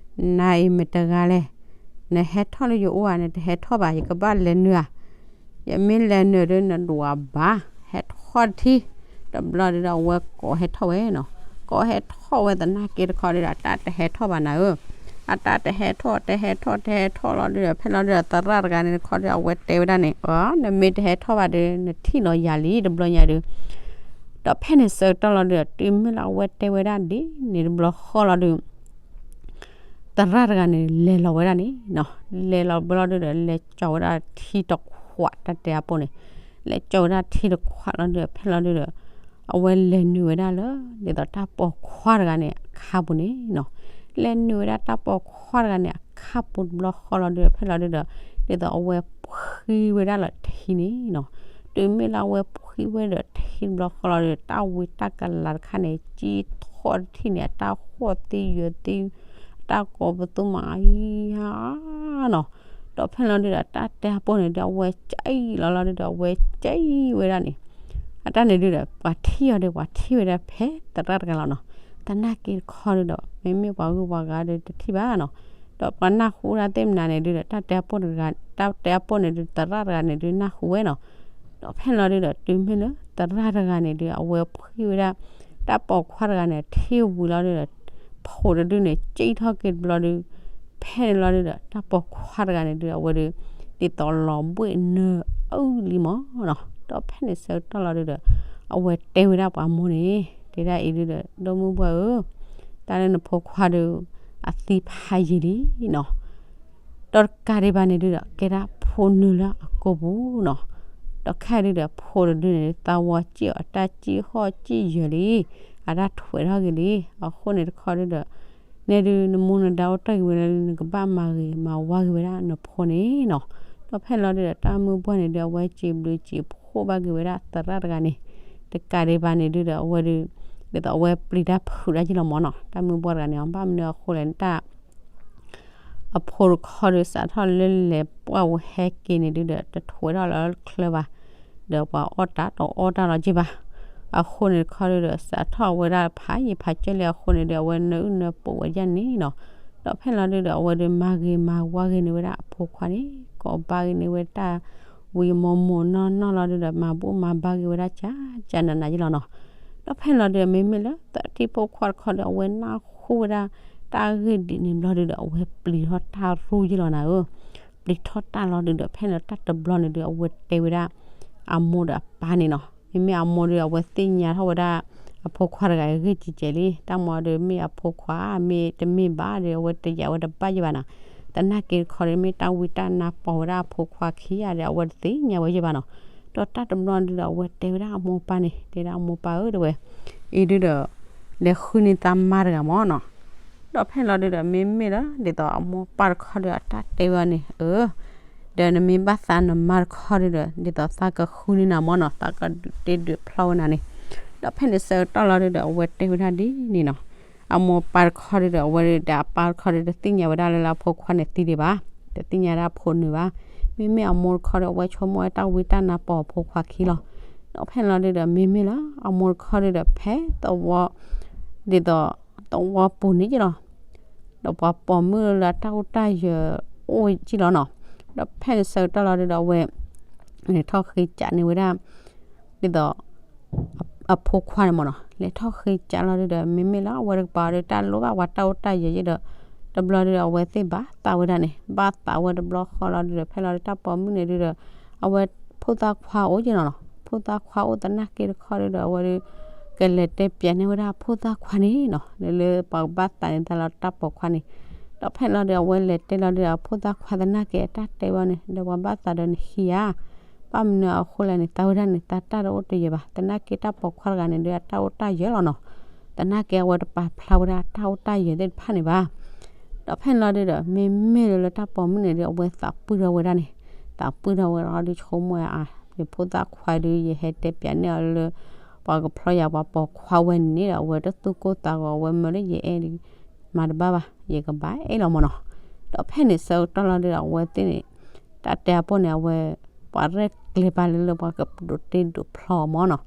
နၤအံၤမတဂၤလဲၣ်, နဟဲထီၣ်လၢယအိၣ်ဧါ, နတဟဲထီၣ်ဘၣ်, ယကဘၣ်လဲၤနုာ်ဧါ, ယမ့ၢ်လဲၤနုာ်ဒီး နဒွးဘၣ်, ဟဲထီၣ်တထံၣ်. ဒီးဘျီဒုဒီး အဝဲကိးဟဲထီၣ်ဝဲနီၤ. ကိးဟဲထီၣ်ဝဲသနာ်က့တခီဒီး အတၢ်တဟဲထီၣ်ဘၣ်နၤဧၢ, အတၢ်တဟဲထီၣ် တဟဲထီၣ် တဟဲထီၣ်လီၤဒုဒီး ဖဲလီၤဒုဒီး သရၣ်တဂၤန့ၣ်တခီဒီး အဝဲတဲဝဲဒၣ်န့ၣ်, အ နမ့ၢ်တဟဲထီၣ်ဘၣ်ဒီး နထံၣ်လီၤယၤလံ တဘျီညါဒု. ဒီးဖဲန့ၣ်ဆၢကတီၢ်လီၤဒုဒီး တုၤမ့ၢ်လၢအဝဲတဲဝဲဒၣ်ဒ်န့ၣ်တဘျီဃီလီၤဒု သရၣ်တဂၤန့ၣ် လဲၤလီၤဝဲဒၣ်န့ၣ်နီၤ. လဲၤလီၤဘျီဒုဒီး လဲၤကၠီၤဝဲဒၣ်ထံတခွး တၢ်တဲအပိၢ်န့ၣ်, လဲၤကၠီၤဝဲဒၣ်ထံတခွးလီၤဒုဒီး ဖဲလီၤဒုဒီး အဝဲလဲၤနုာ်ဝဲဒၣ်လၢ ဒ်သိးတၢ်ပိာ်ခွါတဂၤန့ၣ် အခါပူၤန့ၣ်နီၤ. လဲၤနုာ်ဝဲဒၣ်တၢ်ပိာ်ခွါတဂၤန့ၣ် အခါပူၤတဘျီဃီလီၤဒုဒီး ဖဲလီၤဒုဒီး ဒ်သိးအဝဲဖှံဝဲဒၣ်လီၤထံန့ၣ်နီၤ. တုၤမ့ၢ်လၢအဝဲဖှံဝဲဒီးထံတဘျီဃီလီၤဒီး တၢ်ဝံတၢ်ကလၤတခါန့ၣ် ကံထီၣ်တထံၣ်န့ၣ် အတၢ်ဟီၣ်သ့ယၢၤသ့ တၢ်ကိးပသူမးအံၤနီၤ. ဒီးဖဲလီၤဒုဒီး တၢ်တဲအပိၢ်န့ၣ်ဒီး အဝဲကၠံလီၤလီၤဒုဒီး အဝဲကၠံဝဲဒၣ်န့ၣ်, အတၢ်န့ၣ်ဒုဒီး ပှၤထံၣ်အီၤဒီး ပှၤထံၣ်ဝဲဒၣ်ဖဲသရၣ်တဂၤလီၤနီၤ. သနာ်က့တခီဒုဒီး မ့မ့ၢ်ပှၤဂုၤပှၤဂၤဒီးတထံၣ်ဘၣ်နီၤ. ဒီးပှၤနၢ်ဟူဒၣ်သ့ၣ်မနၤန့ၣ်ဒုဒီး တၢ်တဲအပိၢ်တဂၤ တၢ်တဲအပိၢ်န့ၣ်ဒု သရၣ်တဂၤန့ၣ်ဒု နၢ်ဟူဝဲနီၤ. ဒီးဖဲလီၤဒုဒီး တုၤမ့ၢ်လၢသရၣ်တဂၤန့ၣ်ဒု အဝဲဖှံဝဲဒၣ် တၢ်ပိာ်ခွါတဂၤန့ၣ် ထံဝံၤလီၤဒုဒီး ဖိးတဒုန့ၣ် ကံထီၣ်က့ၤတဘျီဒု ဖဲန့ၣ်လီၤဒုဒီး တၢ်ပိာ်ခွါတဂၤန့ၣ်ဒု အဝဲဒု ဒ်သိးလီၤဘှ့ၣ်နၢအုၣ်လံမးနီၤ. ဒီးဖဲန့ၣ်ဆၢကတီၢ်လီၤဒုဒီး အဝဲတဲဝဲဒၣ်ပှၤမိၢ်န့ၣ် တဲဒၣ်အံၤဒုဒီး ဒီမုၢ်ဘှၢ်ဧၢ, တၢ်လၢနဖိခွါဒု အသံဖးယံာ်လံနီၤ. ဒီးတကးဒံးဘၣ်န့ၣ်ဒုဒီး ကဲဒၣ်ဖိနုာ်လၢအကိာ်ပူၤနီၤ. ဒီးခဲအံၤဒုဒီး ဖိတဒုန့ၣ် သးဝီစံၣ်အီၤ အတၢ်စံၣ်ဟီၣ်စံၣ်ယၢၤလံ, အတၢ်ထွဲးထီၣ်က့ၤလံ. အဃိန့ၣ်တခီဒုဒီး နဲဒု နမူနဒါအိၣ်တ့ၢ်က့ၤဝဲဒၣ် နကဘၣ်မၤဂ့ၤမၤဝါက့ၤဝဲဒၣ်နဖိန့ၣ်နီၤ. ဒီးဖဲလီၤဒုဒီး တၢ်မုၢ်ပှၢ်န့ၣ်ဒု အဝဲစံးဘျုးစံးဖှိၣ်ဘၣ်က့ၤဝဲဒၣ်သရၣ်တဂၤန့ၣ်, တကးဒံးဘၣ်န့ၣ်ဒုဒီး အဝဲဒု ဒ်သိးအဝဲပျံၤတၢ်ဖုးတၢ်က့ၤလီၤမးနီၤ. တၢ်မုၢ်ပှၢ်တဂၤန့ၣ် ဘၣ်မနုၤအဃိလဲၣ် တၢ် အဖိတခီဒု စးထီၣ်လၢလဲၤပှၢ်ဝဲဟဲက့ၤန့ၣ်ဒုဒီး တထွဲးထီၣ်လၢချၢဘၣ်, ဒီးပှၤအီၣ်တၢ်တအီၣ်တၢ်လီၤက့ၤဘၣ်. အဃိန့ၣ်တခီဒုဒီး စးထီၣ်ဝဲဒၣ်ဖးယံာ်ဖးကၢလံအဃိန့ၣ်ဒု အဝဲနၢအုၣ်နၢပှိၤဝဲဒ်န့ၣ်နီၤ. ဒီးဖဲလီၤဒုဒီး အဝဲဒုမၤဂ့ၤမၤဝါဂ့ၤန့ၢ်ဝဲဒၣ်အဖိခွါန့ၣ် ကိးဘၣ်ဂ့ၤန့ၢ်ဝဲတၢ်ဝံၤမိၢ်မိၢ်နီၢ်နီၢ်လီၤဒုဒီး မၤဘူၣ်မၤဘါဂ့ၤဝဲဒၣ်ကၠးကၠးနးနးက့ၤလီၤနီၤ. ဒီးဖဲလီၤဒုဒီး မ့မ့ၢ်လၢသရၣ်ထံဖိခွါတခီဒီး အဝဲနၢ်ဟူဝဲဒၣ် တၢ်ဂ့ၢ်ဒ်န့ၣ်ဘျီဒုဒီး အဝဲပျံၤထီၣ်တၢ်ရူၢ်ယ့ၢ်လီၤနၤဧၢ. ပျံၤထီၣ်တၢ်လီၤဒုဒီး ဖဲန့ၣ်တၢ်တဘျီန့ၣ်ဒု အဝဲတဲဝဲဒၣ် အမိၢ်ဒီးအပၢ်န့ၣ်နီၤ. မ့မ့ၢ်အမိၢ်ဒု အဝဲသ့ၣ်ညါထီၣ်ဝဲဒၣ် အဖိခွါတဂၤအဂ့ၢ်ကဲကဲလံ. တၢ်မၤဒု မ့ၢ်အဖိခွါ မ့ၢ်တမ့ၢ်ဘၣ်ဒီး အဝဲတယာ်ဝဲတဘၣ်ယဲၢ်ဘၣ်နီၤ. သနာ်က့တခီဒီး မ့ၢ်တၢ်ဝံတၢ်နါပီၤဝဲဒၣ်အဖိခွါခံဂၤဒီး အဝဲတသ့ၣ်ညါဝဲယဲၢ်ဘၣ်နီၤ. ဒီးတၢ်တဘျီဒုဒီး အဝဲတဲဝဲဒၣ်အမိၢ်ပၢ်န့ၣ် တဲဒၣ်အမိၢ်ပၢ်ဧၢ တဲဝဲ, အံၤဒုဒီး လဲၤဃုန့ၢ်သးမါတဂၤမးနီၤ. ဒီးဖဲလီၤဒုဒီး မ့မ့ၢ်လၢ ဒ်သိးအမိၢ်ပၢ်တခီဒီး အတၢ်တဲဝဲန့ၣ် အၢ ဒီးနမ့ၢ်ဘၣ်သးနမါတခီဒုဒီး ဒ်သိးသးကဃုန့ၢ်နၤမးနီၤ, သးကဒုးတ့ဒုးဖျီဝဲနၤန့ၣ်. ဒီးဖဲန့ၣ်ဆၢကတီၢ်လီၤဒုဒီး အဝဲတဲဝဲဒၣ်ဒ်န့ၣ်နီၤ. အမိၢ်ပၢ်တခီဒုဒီး အဝဲဒုဒီး အပၢ်တခီဒုဒီး တသ့ၣ်ညါဝဲဒၣ်လၢအဖိခွါန့ၣ်သံဒံးဘၣ်, တသ့ၣ်ညါဒၣ်ဖိနုာ်ဘၣ်. မ့မ့ၢ်အမိၢ်တခီဒီး အဝဲဆိကမိၣ်ဝဲတၢ်ဝံတၢ်နါပီၤအဖိခွါခံလီၤ. ဒီးဖဲလီၤဒုဒီး မ့မ့ၢ်လၢအမိၢ်တခီဒုဒီး ဖဲသဝီ ဒ်သိး သဝီပူၤန့ၣ်က့လီၤ. ဒီးပှၤပိာ်မုၣ်လၢအတၢ်အိၣ်တၢ်ယၢၤအိၣ်က့လီၤနီၤ. ဒီးဖဲန့ၣ်ဆၢကတီၢ်လီၤဒုဒီး အဝဲ လဲၤထီၣ်ဃ့ကးန့ၢ်ဝဲဒၣ် ဒ်သိး အဖိခွါန့ၣ်မးနီၤ. လဲၤထီၣ်ဃ့ကးလီၤဒုဒီး မ့မ့ၢ်လၢအဝဲတကပၤဒီး တၢ်လိၣ်ဘၣ်ပှၤတၢ်အိၣ်တၢ်ယၢၤယ့ၢ်ဒီး တဘျီဒုဒီး အဝဲသ့ၣ်ဘၣ်သးဝဲဒၣ်န့ၣ် ဘၣ်သးဝဲတဘျီဃီလီၤဒုဒီး ဖဲလီၤဒုတၢ်ပိာ်မုၣ်န့ၣ်ဒုဒီး အဝဲဖိသၣ်ခွါအိၣ်က့နီၤနီၤ. ဖိသၣ်ခွါအိၣ်သနာ်က့တခီဒုဒီး အဝဲဒု ကလဲၤတဲပၠးန့ၢ်ဝဲဒၣ်အဖိသၣ်ခွါန့ၣ်နီၤ, လၢလၢပှၤကဘၣ်သးန့ၢ်သးလီၤတၢ်ပိာ်ခွါန့ၣ်, ဒီးဖဲလီၤဒုး အဝဲလဲၤတဲလီၤဒုး အဖိသၣ်ခွါသနာ်က့ အတၢ်တဲဝဲန့ၣ် ဒီးပှၤဘၣ်သးဒီးနဟံၣ်ဧါ, ဘၣ်မနုၤအဃိလဲၣ်န့ၣ် သးဝဲဒၣ်န့ၣ် သးတၢ်တအိၣ်တယၢၤဘၣ်, သနာ်က့တၢ်ပိာ်ခွါတဂၤန့ၣ်ဒုး အတၢ်အိၣ်တၢ်ယၢၤလီၤနီၤ, သနာ်က့အဝဲတပာ်ဖျါဝဲဒၣ်တၢ်အိၣ်တၢ်ယၢၤသ့ၣ်တဖၣ်န့ၣ်ဘၣ်. ဒီးဖဲလီၤဒုးဒီး မ့မ့ၢ်လၢလၢတၢ်ပိာ်မုၣ်န့ၣ်ဒုး အဝဲသးပှံၢ်ထီၣ်ဝဲဒၣ်န့ၣ်, သးပှံၢ်ထီၣ်ဝဲဒီးဒုးဆိကမိၣ်ဝဲအါ, ယဖိသၣ်ခွါဒုး ယဟဲတဲပၠးန့ၢ်အီၤလၢ ပှၤကဖျီယၤပှၤပိာ်ခွါဝဲန့ၣ်ဒီး အဝဲတသူၣ်ကိၢ်သးဂီၤ အဝဲမၢလၢယအဲၣ်ဒုး မၤတဘၣ်ဘၣ်, ယကဘၣ်အဲၣ်လီၤမၢ်နီၤ. ဒီးဖဲန့ၣ်ဆၢကတီၢ်လီၤဒုးဒီး အဝဲသ့ၣ်န့ၣ် တၢ်တဲအပိၢ်န့ၣ် အဝဲ ပှၤရဲၣ်ကျဲၤပာ်လၢလၢပှၤကဒိးတ့ဒိးဖျီအီၤမၢ်နီၤ.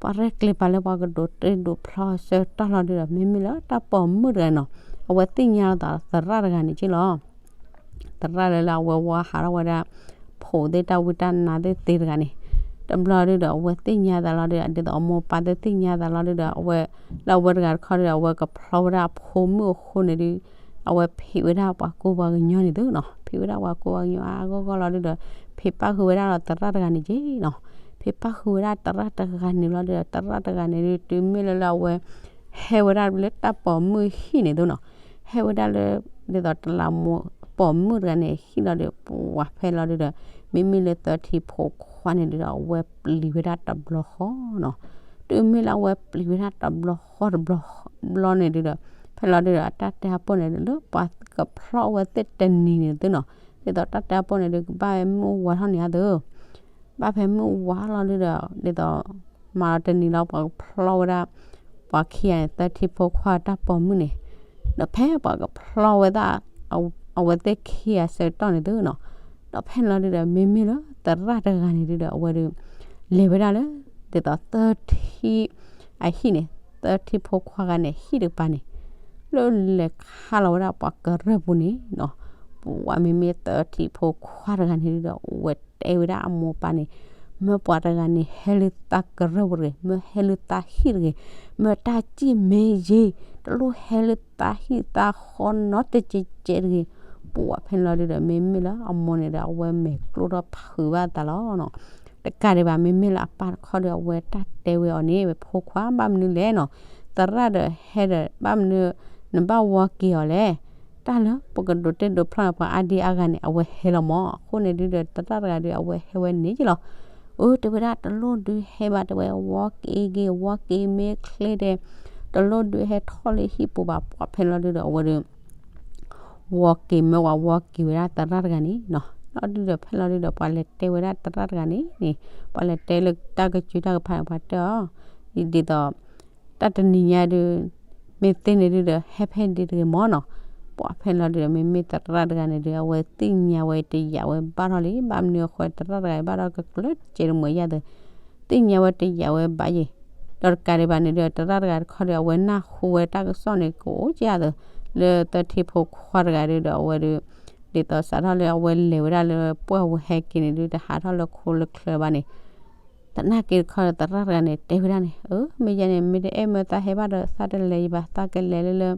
ပှၤရဲၣ်ကျဲၤပာ်လၢပှၤကဒိးတ့ဒိးဖျီအဆၢကတီၢ်လီၤဒုးဒီး မ့မ့ၢ်လၢတၢ်ပိာ်မုၣ်တဂၤနီၤ, အဝဲသ့ၣ်ညါလီၤသးသရၣ်တဂၤန့ၣ်က့လီၤ. သရၣ်လၢလၢအဝဲဝါဟးထီၣ်ဝဲဒၣ် ဖိသ့ၣ်တၢ်ဝံတၢ်နါသ့ၣ်သ့တဂၤန့ၣ်, တဘျီဒုးဒီး အဝဲသ့ၣ်ညါသးလီၤဒုး ဒ်သိးအမိၢ်ပၢ်သ့ၣ်သ့ၣ်ညါသးလီၤဒုးဒီး အဝဲ လၢအဝဲတဂၤတခီဒုးဒီး အဝဲကဖျီဝဲဒၣ်အဖိမုၣ်အဃိန့ၣ်ဒုး အဝဲဖံးဝဲဒၣ်ပှၤကူပှၤကညီန့ၣ်သုနီၤ, ဖံးဝဲဒၣ်ပှၤကူပှၤကညီအါဂီၢ်ဂီၢ်လီၤဒုးဒီး ဖံးပၣ်ဃုာ်ဝဲဒၣ်ဒီးသရၣ်တဂၤန့ၣ်က့နီၤ, ဖံးပၣ်ဃုာ်ဝဲဒၣ်သရၣ်တဂၤန့ၣ်လီၤဒုးဒီး သရၣ်တဂၤန့ၣ်ဒုး တုၤမ့ၢ်လၢလၢအဝဲ ဟဲဝဲဒၣ်လၢတၢ်ပိာ်မုၣ်ဟံၣ်န့ၣ်သုနီၤ, ဟဲဝဲဒၣ်လၢ ဒ်သိးတလးမူပိာ်မုၣ်တဂၤန့ၣ် ဟံၣ်လီၤဒုး ပှၤဖဲလီၤဒုးဒီး မ့မ့ၢ်လၢသၢထံဖိခွါန့ၣ်ဒုးဒီး အဝဲပျံၤဝဲဒၣ်တဘျီဃီနီၤ, တုၤမ့ၢ်လၢအဝဲပျံၤဝဲဒၣ်တဘျီဃီတဘျီဘျီန့ၣ်ဒုးဒီး ဖဲလီၤဒုးဒီး အတၢ်တဲအပိၢ်န့ၣ်ဒုး လၢပှၤကဖျီအဝဲသ့ၣ်တနံၤန့ၣ်သုနီၤ, ဒ်သိးတၢ်တဲအပိၢ်န့ၣ်ဒုး ကဘၣ်မုၢ်ဝါထီၣ်န့ၣ်ဧါသု ဘၣ်ဖဲမုၢ်ဝါလီၤဒုးဒီး ဒ်သိး မၤလီၤတနံၤလီၤ ပှၤကဖျီဝဲဒၣ် ပှၤခံဂၤန့ၣ် သၢထံဖိခွါတၢ်ပိာ်မုၣ်န့ၣ်, ဒီးဖဲပှၤကဖျီဝဲဒၣ် အဝဲသ့ၣ်ခံဂၤဆၢကတီၢ်န့ၣ်သုနီၤ, ဒီးဖဲန့ၣ်လီၤဒုးဒီး မ့မ့ၢ်လၢသရၣ်တဂၤန့ၣ်ဒုးဒီး အဝဲဒုး လဲၤဝဲဒၣ်လၢ ဒ်သိးသၢထံ အဟံၣ်န့ၣ် သၢထံဖိခွါဂၤန့ၣ် ဟံၣ်တကပၤန့ၣ် လၢလဲၤခါလီၤဝဲဒၣ်ပှၤကရၢၢ်ပူၤန့ၣ်နီၤ, ပှၤမ့မ့ၢ်သၢထံဖိခွါတဂၤန့ၣ်ဒုးဒီး ဝဲတဲဝဲဒၣ်အမိၢ်ပၢ်န့ၣ်, မၢပှၤတဂၤန့ၣ် ဟဲလၢသးကရၢၢ်ပူၤတဂ့ၤ, မၢဟဲလၢသးဟံၣ်တဂ့ၤ, မၢတၢ်စံၣ်မ့ၢ်ယ့ၢ်, တလိၣ်ဟဲလၢသးဟံၣ်သးဃီနီတကဲးကဲးတဂ့ၤ, ပှၤဖဲန့ၣ်လီၤဒုးဒီး မ့မ့ၢ်လၢအမိၢ်န့ၣ်ဒီး အဝဲမဲာ်ကျိၣ်ထီၣ်ဖုးဘၣ်သးလီၤနီၤ တကးဒံးဘၣ် မ့မ့ၢ်လၢအပၢ်တခီဒီး အဝဲတၢ်တဲဝဲအီၤန့ၣ် ဖိခွါ ဘၣ်မနုၤလဲၣ်နီၤ, သရၣ်ဒီးဟဲဒီး ဘၣ်မနုၤ နဘၣ်ဝီက့ၤအီၤလဲၣ်, တၢ်လၢပကဒိးတ့ဒိးဖျီန့ၣ် ပှၤအါဒံအါဂၤန့ၣ် အဝဲဟဲလီၤမၢ်, အဃိန့ၣ်ဒုးဒီး သရၣ်တဂၤဒုး အဝဲဟဲဝဲန့ၣ်က့လီၤ, အၢ တဲဝဲဒၣ် တလိၣ်ဒုးဟဲဘၣ် တဲဝဲ ဝီက့ၤဂ့ၤ ဝီက့ၤမ့ၢ်ချ့ဒီး တလိၣ်ဒုးဟဲထီၣ်လၢဟံၣ်ပူၤဘၣ် ပှၤဖဲန့ၣ်လီၤဒုးဒီး အဝဲဒီး ဝီက့ၤမၢဝဲ ဝီက့ၤဝဲဒၣ်သရၣ်တဂၤန့ၣ်နီၤ, လီၤဒုးဒီး ဖဲလီၤဒုးဒီး ပှၤလဲၤတဲဝဲဒၣ်သရၣ်တဂၤန့ၣ်န့ၣ်, ပှၤလဲၤတဲလၢတၢ်ကစၢၢ်တၢ်ကဖးန့ၣ် ပှၤတဲအီၤ, ဒ်သိး တၢ်တနံၤညါဒုး မ့ၢ်သ့န့ၣ်ဒုးဒီး ဟဲဖဲဒ့တဂ့ၤမၢ်နီၤ, ပှၤဖဲလီၤဒုးဒီး မ့မ့ၢ်သရၣ်တဂၤန့ၣ်ဒုး အဝဲသ့ၣ်ညါဝဲတယာ်ဝဲဘၣ်ထီၣ်လံ, ဘၣ်မနုၤအဃိသရၣ်တဂၤဘၣ်ဒီးကကျၢၤတကဲးတမှဲၤယါသ့ သ့ၣ်ညါဝဲတယာ်ဝဲဘၣ်ယဲၢ်, ဒီးတကးဒံးဘၣ်န့ၣ်ဒီး သရၣ်တဂၤတခီဒီး အဝဲနၢ်ဟူဝဲတၢ်ကစီၣ်န့ၣ် ကအိၣ်ကဲသ့ လၢသၢထံဖိခွါတဂၤဒုးဒီး အဝဲဒီး ဒ်သိးစးထီၣ်လၢအဝဲလဲၤဝဲဒၣ်လၢပှၢ်ဝဲဟဲက့ၤန့ၣ်ဒုး တဟးထီၣ်လၢခိလၢချၢဘၣ်န့ၣ်, သနာ်က့တခီဒီး သရၣ်တဂၤန့ၣ် တဲဝဲဒၣ်န့ၣ် အၢ မ့ၢ်ယဲန့ၣ် မ့ၢ်တအဲၣ်မၢသးဟဲဘၣ်ဒီး သးတလဲၤယဘၣ် သးကလဲၤလၢလၢ ဒ်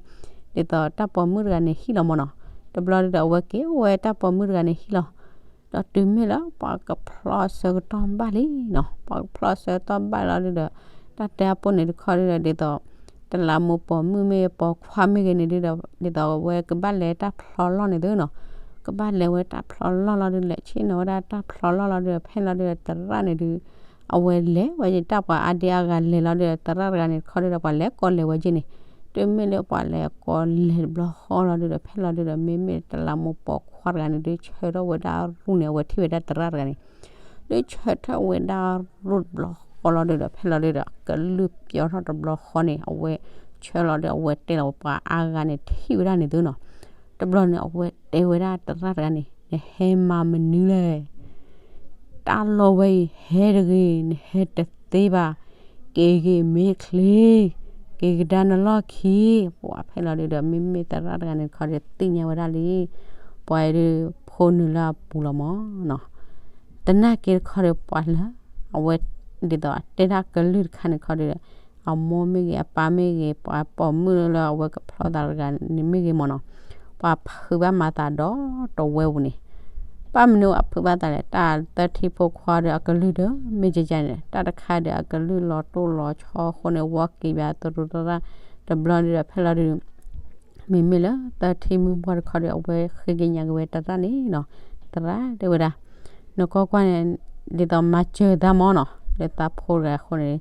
သိးတၢ်ပိာ်မုၣ်တဂၤန့ၣ်ဟံၣ်လီၤမၢ်နီၤ, တဘျီဒုးဒီး အဝဲက့ၤအိၣ်ဝဲတၢ်ပိာ်မုၣ်တဂၤန့ၣ်ဟံၣ်လီၤ ဒီးတုၤမ့ၢ်လၢပှၤကဖျီအဆၢကတီၢ်ဘၣ်လံနီၤ, ပှၤကဖျီအဆၢကတီၢ်ဘၣ်လီၤဒုးဒီး တၢ်တဲအပိၢ်န့ၣ်တခီဒုးဒီး ဒ်သိး တလးမူပိာ်မုၣ်မ့ၢ်ပိာ်ခွါမ့ၢ်ဂ့ၤန့ၣ်ဒုးဒီး ဒ်သိးအဝဲကဘၣ်လဲၤတၢ်ဖျီလီၢ်န့ၣ်သုနီၤ, ကဘၣ်လဲၤဝဲတၢ်ဖျီလီၢ်လီၤဒုး လဲၤဆ့ၣ်နီၤဝဲဒၣ်တၢ်ဖျီလီၢ်လီၤဒုးဒီး ဖဲလီၤဒုးဒီးသရၣ်န့ၣ်ဒုး အဝဲလဲၤဝဲယတၢ်ပှၤအါဒံအါဂၤလဲၤလီၤဒုးဒီး သရၣ်တဂၤန့ၣ်တခီဒုးဒီး ပှၤလဲၤကိးလဲၤဝဲက့ၤန့ၣ်, တုၤမ့ၢ်လၢပှၤလဲၤကိးလဲၤတဘျီဃီလီၤဒုးဒီး ဖဲလီၤဒုးဒီး မ့မ့ၢ်တလးမူပိာ်ခွါတဂၤန့ၣ်ဒုး ဆၢထီၣ်ဝဲဒၣ်ရူၢ်န့ၣ် အဝဲထံၣ်ဝဲဒၣ်သရၣ်တဂၤန့ၣ် ဒုးဆၢထၢၣ်ဝဲဒၣ်ရူၢ်တဘျီဃီလီၤဒုးဒီး ဖဲလီၤဒုးဒီး ကလုၢ်ပျီထီၣ်တဘျီဃီန့ၣ် အဝဲဆၢလီၤဒုး အဝဲတဲလီၤပှၤအါဂၤန့ၣ် ထံၣ်ဝဲဒၣ်န့ၣ်သုနီၤ, တဘျီန့ၣ် အဝဲတဲဝဲဒၣ်သရၣ်တဂၤန့ၣ် နဟဲမၤမနုၤလဲၣ် တၢ်လီၢ်ဝဲအံၤ ဟဲတဂ့ၤ နဟဲတသ့ဘၣ်, က့ၤဂ့ၤမ့ၢ်ချ့, က့ၤကဒါနလီၢ်ခံ, ပှၤဖဲလီၤဒုးဒီး မ့မ့ၢ်သရၣ်တဂၤန့ၣ်တခီဒီး သ့ၣ်ညါဝဲဒၣ်လံ, ပှၤအံၤဒုး ဖိနုာ်လၢအပူၤလီၤမၢ်နီၤ, သနာ်က့တခီဒီး ပှၤလၢ အဝဲ ဒ်သိးအတဲဒၣ်ကလုၢ်တခါန့ၣ်တခီဒီး အမိၢ်မ့ၢ်ဂ့ၤ အပၢ်မ့ၢ်ဂ့ၤ ပှၤပိာ်မုၣ်လၢအဝဲကဖျီသးတဂၤန့ၣ်မ့ၢ်ဂ့ၤမၢ်နီၤ, ပှၤဖုးဘၣ်မၤသးဒီးတဝဲပူၤန့ၣ် ဘၣ်မနုၤအဖုးဘၣ်သးလဲၣ်, တၢ်သၢထံဖိခွါဒီးအကလုၢ်ဒီး မ့ၢ်ကကန့ၣ် တၢ်တခါဒီးအကလုၢ်လီၤတိၢ်လီၤဆီအဃိန့ၣ် ဝီက့ၤဘၣ်တရူးတရၣ် တဘျီဒီးဖဲလီၤဒုး မ့မ့ၢ်လၢသၢထံမုၣ်ပှၢ်တခီဒီး အဝဲဃ့ကညးက့ၤဝဲတရၣ်န့ၣ်နီၤ, တရၣ်တဲဝဲဒၣ်, နကွၢ်ကွၢ်န့ၣ် ဒ်သိးမၤစၢၤသးမၢ်နီၤ, လၢသးဖိတဂၤအဃိန့ၣ်,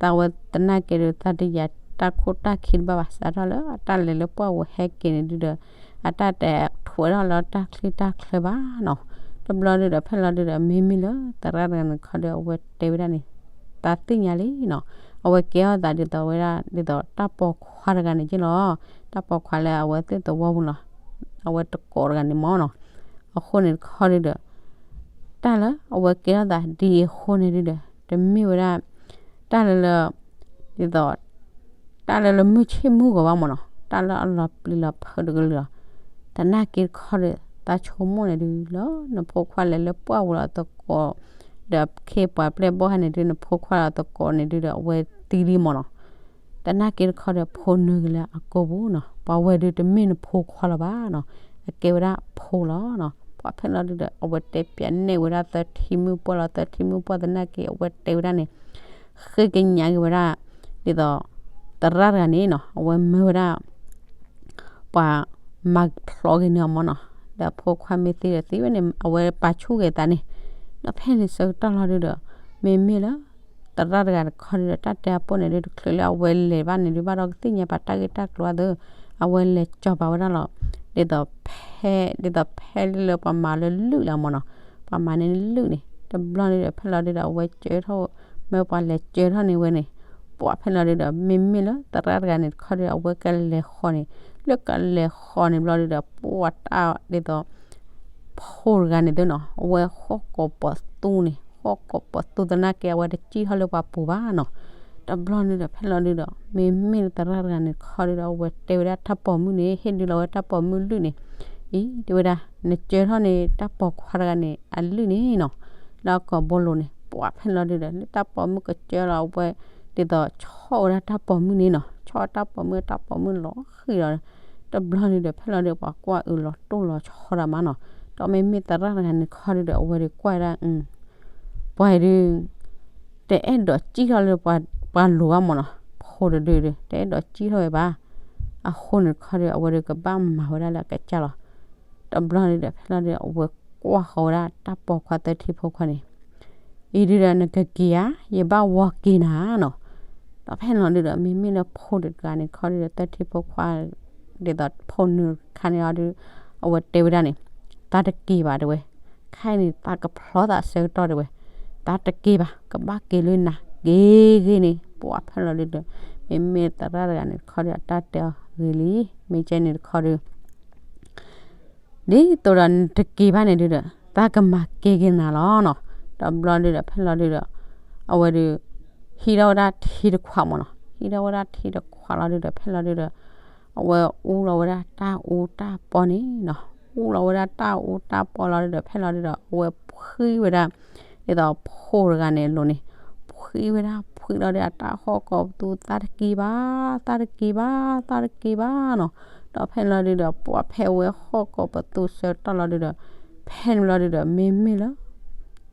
သးဝဲသနာ်က့ဒီး သးတယၤတၢ်ခိၣ်တၢ်ခံတဘၣ်ဘၣ်, စးထီၣ်လၢအတၢ်လဲၤလၢပှၢ်ပူၤဟဲက့ၤန့ၣ်ဒုဒီး အတၢ်တထွဲထီၣ်လၢတၢ်ချံတၢ်ချၢဘၣ်နီၤ, တဘျီဒုဒီး ဖဲလီၤဒုဒီး မ့မ့ၢ်လၢသရၣ်တဂၤန့ၣ်တခီဒီး အဝဲတဲဝဲဒၣ်န့ၣ်, သးသ့ၣ်ညါလံနီၤ, အဝဲကဲထီၣ်သးဒ်သိးဝဲဒၣ် ဒ်သိးတၢ်ပိာ်ခွါတဂၤန့ၣ်က့လီၤ, တၢ်ပိာ်ခွါလၢအဝဲသ့ၣ်သဝီပူၤလီၤ, အဝဲတကိးတဂၤန့ၣ်မၢ်နီၤ, အဃိန့ၣ်တခီဒုဒီး တၢ်လၢအဝဲကဲထီၣ်သးဒ်အံၤအဃိန့ၣ်ဒုဒီး တမ့ၢ်ဝဲဒၣ် တၢ်လၢလၢ ဒ်သိး တၢ်လၢလၢမုၢ်ဆ့ၣ်မုၢ်ဂီၤဘၣ်မၢ်နီၤ, တၢ်လၢအလီၤပျံၤလီၤဖုးတကလုာ်လီၤ, သနာ်က့တခီဒီး သးဆိကမိၣ်န့ၣ်ဒုလီၤ, နဖိခွါလဲၤလၢပှၢ်ပူၤလီၤသကိး ဒီးခ့ပှၤပျဲၢ်ဘီၣ်ဟဲန့ၣ်ဒု နဖိခွါလီၤသကိးန့ၣ်ဒုဒီး အဝဲသံလံမၢ်နီၤ, သနာ်က့တခီဒီး ဖိနုာ်က့ၤလၢအကိာ်ပူၤနီၤ, ပှၤဝဲဒုတမ့ၢ်နဖိခွါလၢၤဘၣ်နီၤ, အကဲဝဲဒၣ်ဖိလီၤနီၤ, ပှၤဖဲလီၤဒုဒီး အဝဲတဲပၠးနဲၣ်ဝဲဒၣ်သၢထံမုၣ်ပှၢ်လီၤ, သၢထံမုၣ်ပှၢ်သနာ်က့ အဝဲတဲဝဲဒၣ်န့ၣ် ဃ့ကညးက့ၤဝဲဒၣ် ဒ်သိး သရၣ်တဂၤန့ၣ်နီၤ, အဝဲမၢဝဲဒၣ် ပှၤမၤဖျိးက့ၤန့ၢ်အီၤမၢ်နီၤ, ဒီးဖိခွါမ့ၢ်သံဒီးသံဝဲန့ၣ် အဝဲပာ်ဆူၣ်က့ၤသးန့ၣ်, ဒီးဖဲန့ၣ်ဆၢကတီၢ်လီၤဒုဒီး မ့မ့ၢ်လၢ သရၣ်တဂၤတခီဒုဒီး တၢ်တဲအပိၢ်န့ၣ်ဒု တချုးလၢအဝဲလဲၤဘၣ်န့ၣ်ဒု ဘၣ်ဒီးကသ့ၣ်ညါပာ်တၢ်ဂ့ၢ်တၢ်ကျိၤသၢ, အဝဲလဲၤကၠီၤပာ်ဝဲဒၣ်လီၤ, ဒ်သိးဖဲ ဒ်သိးဖဲလၢပှၤမၤလၢလုၢ်လီၤမၢ်နီၤ, ပှၤမၤန့ၢ်လုၢ်န့ၣ် တဘျီဒုဒီး ဖဲလီၤဒုဒီး အဝဲကၢထီၣ် မၢပှၤလဲၤကၢထီၣ်န့ၢ်ဝဲန့ၣ်, ပှၤဖဲလီၤဒုဒီး မ့မ့ၢ်လၢသရၣ်တဂၤန့ၣ်တခီဒီး အဝဲကလဲၤဃီၤန့ၣ်, လၢကလဲၤဃီၤန့ၣ်ဘျီဒုဒီး ပှၤတၢ်ဒ်သိး ဖိတဂၤန့ၣ်သုနီၤ, အဝဲဃီၣ်ကိးပသူန့ၣ်, ဃီၣ်ကိးပသူသနာ်က့ အဝဲတစံၣ်ထီၣ်လၢပှၤပူၤဘၣ်နီၤ, တဘျီဒုဒီး ဖဲလီၤဒုဒီး မ့မ့ၢ်လၢသရၣ်တဂၤန့ၣ်တခီဒုဒီး အဝဲတဲဝဲဒၣ်တၢ်ပိာ်မုၣ်န့ၣ် ဟ့ၣ်ဒုလီၤဝဲတၢ်ပိာ်မုၣ်လုၢ်န့ၣ်, အံၤ တဲဝဲဒၣ် နကၢထီၣ်န့ၢ်တၢ်ပိာ်ခွါတဂၤန့ၣ် အလုၢ်န့ၣ်နီၤ, လၢအကိာ်ဘိလိၤန့ၣ်, ပှၤဖဲလီၤဒုဒီး လၢတၢ်ပိာ်မုၣ်ကစၢလီၤအဝဲ ဒ်သိးဆီၣ်ဝဲဒၣ်တၢ်ပိာ်မုၣ်န့ၣ်နီၤ, ဆီၣ်တၢ်ပိာ်မုၣ် တၢ်ပိာ်မုၣ်လီၤဃံၤလီၤ, တဘျီဒုဒီး ဖဲလီၤဒုဒီး ပှၤကွၢ်အုးလီၤတိၢ်လီၤဆီဒၣ်မးနီၤ, ဒီးမ့မ့ၢ်သရၣ်တဂၤန့ၣ်တခီဒုဒီး အဝဲဒုးကွၢ်ဒၣ် ပှၤအံၤဒုး တအဲၣ်ဒိးစံၣ်ထီၣ်လၢပှၤလိၤဘၣ်မၢ်နီၤ, ဖိတဒုဒီး တအဲၣ်ဒိးစံၣ်ထီၣ်ဝဲဘၣ်, အဃိန့ၣ်တခီဒီး အဝဲဒုးကဘၣ်မၤဝဲဒၣ်လၢအကစၢ်လီၤ, တဘျီဒုဒီး ဖဲလီၤဒုဒီး အဝဲကွၢ်ဃီၤဝဲဒၣ်တၢ်ပိာ်ခွါသၢထံဖိခွါန့ၣ်, အံၤဒုဒီး နကက့ၤဧါ, ယဘၣ်ဝီက့ၤနၤနီၤ, ဒီးဖဲလီၤဒုဒီး မ့မ့ၢ်လၢဖိတဂၤန့ၣ်တခီဒုဒီး သၢထံဖိခွါ ဒ်သိးဖိနုာ်ခါန့ၣ်အီၤဒု အဝဲတဲဝဲဒၣ်န့ၣ်, သးတက့ၤဘၣ်တဲဝဲ, ခဲအံၤန့ၣ် သးကဖျီသးဆၢကတီၢ်တဲဝဲ, သးတက့ၤဘၣ် ကဘၣ်က့ၤလၢနၤ က့ၤဂ့ၤန့ၣ် ပှၤဖဲလီၤဒုဒီး မ့မ့ၢ်သရၣ်တဂၤန့ၣ်တခီဒီး အတၢ်တဲအီၤဂ့ၤလံ, မ့ၢ်ကဲန့ၣ်တခီဒု ဒ်သိးဒီးနတက့ၤဘၣ်န့ၣ်ဒုဒီး သးကမၤက့ၤက့ၤနၤလီၤနီၤ, တဘျီဒုဒီး ဖဲလီၤဒုဒီး အဝဲဒုး ဟံးထီၣ်ဝဲဒၣ်ထံတခွးမၢ်နီၤ, ဟံးထီၣ်ဝဲဒၣ်ထံတခွးလီၤဒုဒီး ဖဲလီၤဒုဒီး အဝဲအူလီၤဝဲဒၣ်တၢ်အူတၢ်ပီန့ၣ်နီၤ, အူလီၤဝဲဒၣ်တၢ်အူတၢ်ပီလီၤဒုဒီး ဖဲလီၤဒုဒီး အဝဲဖှံဝဲဒၣ် ဒ်သိးဖိတဂၤန့ၣ်အလိၤန့ၣ်, ဖှံဝဲဒၣ် ဖှံလီၤဒုဒီး အတၢ်ဟီၣ်ကိးပသူ သးတက့ၤဘၣ်, သးတက့ၤဘၣ်, သးတက့ၤဘၣ်နီၤ, ဒီးဖဲလီၤဒုဒီး ပှၤဖဲအဝဲဟီၣ်ကိးပသူဆၢကတီၢ်လီၤဒုဒီး ဖဲန့ၣ်လီၤဒုဒီး မ့မ့ၢ်လၢ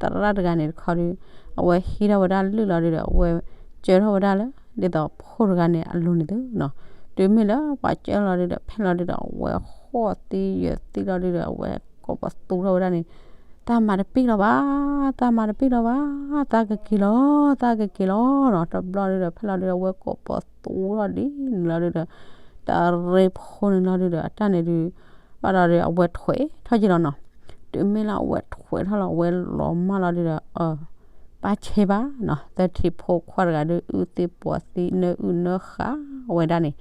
သရၣ်တဂၤန့ၣ်တခီဒု အဝဲဟံးထီၣ်ဝဲဒၣ်လုၢ်လီၤဒုဒီး အဝဲကၢထီၣ်ဝဲဒၣ်လၢ ဒ်သိးဖိတဂၤန့ၣ်အလိၤန့ၣ်သုနီၤ, တုၤမ့ၢ်လၢပှၤကၢလီၤဒုဒီး ဖဲလီၤဒုဒီး အဝဲဟီၣ်သံယၢၤသံလီၤဒုဒီး အဝဲကိးပသူထီၣ်ဝဲဒၣ်န့ၣ်, သးမၤတပ့ၢ်လီၤဘၣ်, သးမၤတပ့ၢ်လီၤဘၣ်, သးကက့ၤလီၤ, သးကက့ၤလီၤနီၤ, တဘျီဒုဒီး ဖဲလီၤဒုဒီး အဝဲကိးပသူထီၣ်ဒ်န့ၣ်လီၤဒုဒီး တၢ်ရ့ဖိန့ၣ်လီၤဒုဒီး အတၢ်န့ၣ်ဒု ဘၣ်ဒီးဒု အဝဲထွဲးထီၣ်က့ၤလီၤနီၤ, တုၤမ့ၢ်လၢအဝဲထွဲးထီၣ်လီၤ အဝဲလီၤမၢ်လီၤဒုဒီး ပၢ်ဆဲဘၣ်နီၤ, သၢထံဖိခွါတဂၤဒု အုၣ်သံပိာ်သံ နၢအုၣ်နၢဃာ်ဝဲဒၣ်န့ၣ်,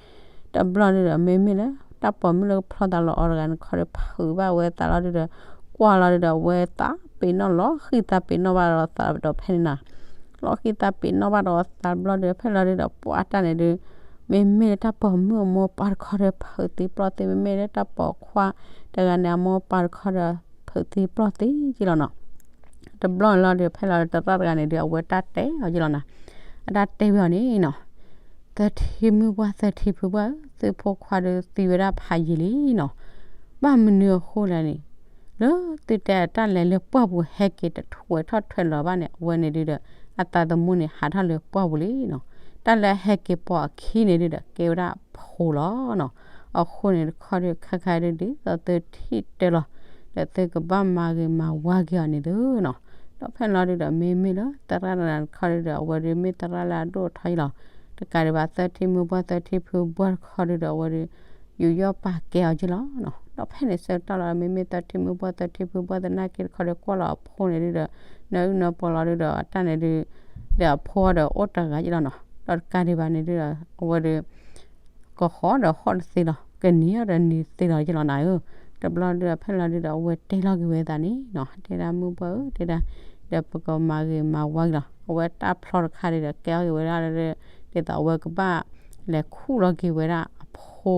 တဘျီဒုဒီး မ့မ့ၢ်လၢ တၢ်ပိာ်မုၣ်လၢကဖျီသးလီၤအီၤတဂၤန့ၣ်တခီဒီး ဖုးဘၣ်ဝဲသးလီၤဒုဒီး ကွၢ်လီၤဒုဒီး အဝဲသးပ့ၤနီၣ်လီၤဃံၣ်သးပ့ၤနီၣ်ဘၣ်ဒီးသးဒီးဖဲန့ၣ်နီၤ, လီၤဃံၣ်သးပ့ၤနီၣ်ဘၣ်ဒီးသးတဘျီဒုဒီး ဖဲလီၤဒုဒီး ပှၤအတၢ်န့ၣ်ဒု မ့မ့ၢ်လၢတၢ်ပိာ်မုၣ်အမိၢ်ပၢ်တခီဒီး ဖုးသံပျီၢ်သံ, မ့မ့ၢ်လၢတၢ်ပိာ်ခွါတဂၤန့ၣ် အမိၢ်ပၢ်တခီဒီး ဖုးသံပျီၢ်သံက့ၤလီၤနီၤ, တဘျီန့ၣ်လီၤဒုဒီး ဖဲလီၤဒုဒီး သရၣ်တဂၤန့ၣ်ဒု အဝဲတၢ်တဲအီၤက့ၤလီၤနီၤ, အတၢ်တဲဝဲအီၤန့ၣ်နီၤ, သၢထံမုၣ်ပှၢ် သၢထံဖုပှၢ်ဧၢ, သုဖိခွါဒုသံဝဲဒၣ်ဖးယံာ်လံနီၤ, ဘၣ်မနုၤအဃိလဲၣ်န့ၣ် လၢသုတဲအတၢ်လဲၤလၢပှၢ်ပူၤဟဲက့ၤတထွဲထီၣ်ထွဲလီၤဘၣ်န့ၣ် အဝဲန့ၣ်ဒုဒီး အသးသမူန့ၣ်ဟးထီၣ်လၢပှၢ်ပူၤလံနီၤ. တၢ်လၢအဟဲက့ၤပိာ်အခံန့ၣ်ဒုဒီး ကဲဝဲဒၣ်အဖိလီၤနီၤ. အဃိန့ၣ်တခီဒု ခါခါဒုဒ်သိးသုထံၣ်တဲလီၤ ဒီးသုကဘၣ်မၤဂ့ၤမၤဝါက့ၤအီၤန့ၣ်သုနီၤ. ဒီးဖဲန့ၣ်လီၤဒုဒီး မ့မ့ၢ်လၢသရၣ်တဂၤတခီဒုဒီး အဝဲဒုမ့ၢ်သရၣ်လၢအဒိၣ်ထီယလီၤ. တကးဒံးဘၣ် သၢထံမုၢ်ဘှၢ်သၢထံဖုဘှၢ်တခီဒုဒီး အဝဲဒု ယူးယီၣ်ပာ်ကဲအီၤက့လီၤနီၤ. ဒီးဖဲန့ၣ်ဆၢကတီၢ်လီၤ မ့မ့ၢ်သၢထံမုၢ်ဘှၢ်သၢထံဖုဘှၢ်သနာ်က့တခီဒီး ကွၢ်လီၤအဖိန့ၣ်ဒုဒီး နၢအုၣ်နၢပှီၤလီၤဒုဒီး အတၢ်န့ၣ်ဒု ဒီးအဖိဒီးအိၣ်တဂၤက့လီၤနီၤ. ဒီးတကးဒံးဘၣ်န့ၣ်ဒုဒီး အဝဲဒု ကဃီဒီးဃီတသ့လီၤ, ကနံၤဒီးနံၤတသ့လီၤက့လီၤနၤဧၢ. တဘျီဒုဒီးဖဲလီၤဒုဒီး အဝဲတဲလီၤက့ၤဝဲသးန့ၣ်နီၤ, တဲဒၣ်မုၢ်ဘှၢ်ဧၢ တဲဒၣ်, ဒီးပကမၤဂ့ၤမၤဝါက့ၤလီၤ. အဝဲတၢ်ဖျီတခါဒုဒီး ကဲအီၤက့ၤဝဲဒၣ်လၢ ဒ်သိးအဝဲကဘၣ်လဲၤခူၣ်လီၤက့ၤဝဲဒၣ်အဖိ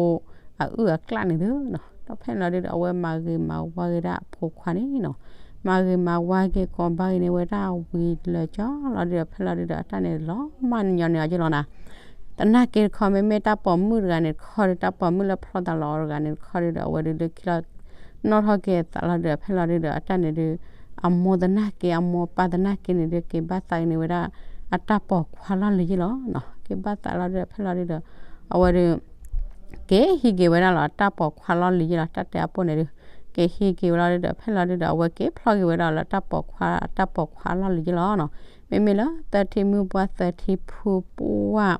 အအုၣ်အကျၣ်န့ၣ်သုနီၤ. ဒီးဖဲန့ၣ်လီၤဒုဒီး အဝဲမၤဂ့ၤမၤဝါက့ၤဒၣ်အဖိခွါန့ၣ်နီၤ. မၤဂ့ၤမၤဝါက့ၤကိးဘၣ်ဂ့ၤန့ၢ်ဝဲဒၣ်ဝံၤလၢာ်ကၠီလီၤဒုဒီး ဖဲလီၤဒုဒီး အတၢ်န့ၣ်လီၤမၢ်ညီန့ၢ်အီၤက့လီၤနၤ. သနာ်က့တခီ မ့မ့ၢ်တၢ်ပိာ်မုၣ်တဂၤန့ၣ်တခီဒီး တၢ်ပိာ်မုၣ်လၢဖျီသးလီၤအီၤတဂၤန့ၣ်တခီဒုဒီး အဝဲဒုလၢခံလီၤ နီၣ်ထီၣ်က့ၤသးလီၤဒုဒီး ဖဲလီၤဒုဒီး အတၢ်န့ၣ်ဒု အမိၢ်သနာ်က့ အမိၢ်ပၢ်သနာ်က့န့ၣ်ဒု က့ၤဘၣ်သးက့ၤန့ၢ်ဝဲဒၣ် အတၢ်ပိာ်ခွါလီၢ်လံၤယ့ၢ်လီၤနီၤ. က့ၤဘၣ်သးလီၤဒုဒီး ဖဲလီၤဒုဒီး အဝဲဒု က့ၤဟံးက့ၤဝဲဒၣ်လီၤ အတၢ်ပိာ်ခွါလီၢ်လံၤယ့ၢ်လီၤ. တၢ်တဲအပိၢ်န့ၣ်ဒု က့ၤဟံးက့ၤဝဲလီၤဒုဒီး ဖဲလီၤဒုဒီး အဝဲက့ၤဖျီက့ၤဝဲဒၣ်လၢတၢ်ပိာ်ခွါ တၢ်ပိာ်ခွါလီၢ်လံၤယ့ၢ်လီၤနီၤ. မ့မ့ၢ်လၢသၢထံမုၢ်ပှၢ်သၢထံဖုပှၢ်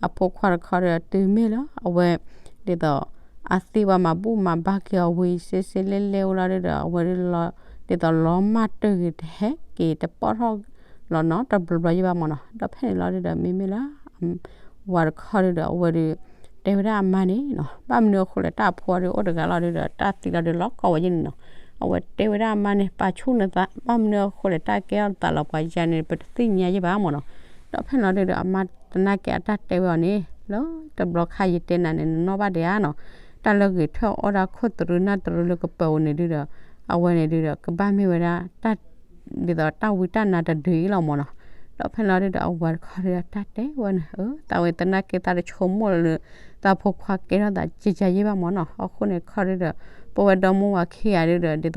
အဖိခွါတခီဒီး တုၤမ့ၢ်လၢအဝဲ ဒ်သိး အသံဝဲမၤဘူၣ်မၤဘါက့ၤအီၤဝံၤ စ့စ့လဲလဲဝဲလီၤဒုဒီး အဝဲဒု ဒ်သိးလီၤမၢ်တၢၢ်ဂ့ၤ တဟဲက့ၤတပီၢ်ထီၣ်လီၤနီတဘျီဘျီယ့ၢ်ဘၣ်မၢ်နီၤ. ဒီးဖဲန့ၣ်လီၤဒုဒီး မ့မ့ၢ်လၢ ဝၤတခီဒုဒီး အဝဲဒု တဲဝဲဒၣ်အမါန့ၣ်နီၤ, ဘၣ်မနုၤအဃိလဲၣ် တၢ်အဖိအီၤဒုအိၣ်တဂၤလီၤဒုဒီး တၢ်သံလီၤဒုလီၤကီဝဲယ့ၢ်န့ၣ်နီၤ. အဝဲတဲဝဲဒၣ်အမါန့ၣ် ပာ်ဆူၣ်နသး ဘၣ်မနုၤအဃိလဲၣ် တၢ်ကဲထီၣ်သးလီၤပှၤယၤန့ၣ် ပတသ့ၣ်ညါယ့ၢ်ဘၣ်မၢ်နီၤ. ဒီးဖဲန့ၣ်လီၤဒုဒီး အမါသနာ်က့အတၢ်တဲဝဲအီၤန့ၣ် လၢတဘျီခါယတဲနၤန့ၣ် နနီၣ်ဘၣ်ဒံးဧါနီၤ. တၢ်လၢဂ့ၤထၢၣ်အီၣ်ဒၣ်ခိၣ်သရူးနၢ်သရူးလၢကပၢၤအီၤန့ၣ်ဒုဒီး အဝဲန့ၣ်ဒုဒီး ကဘၣ်မ့ၢ်ဝဲဒၣ် တၢ် ဒ်သိးတၢ်ဝံတၢ်နါတဒုအံၤလီၤမၢ်နီၤ. ဒီးဖဲန့ၣ်လီၤဒုဒီး အဝၤတခီဒုဒီး တၢ်တဲဝဲန့ၣ် အၢ သးဝဲသနာ်က့ သးတဆိကမိၣ်လၢ သးဖိခွါကဲထီၣ်သးကကယၤယ့ၢ်ဘၣ်မၢ်နီၤ. အဃိန့ၣ်တခီဒုဒီး ပဝဲဒီမါဝၤခံဂၤဒုဒီး ဒ်သိး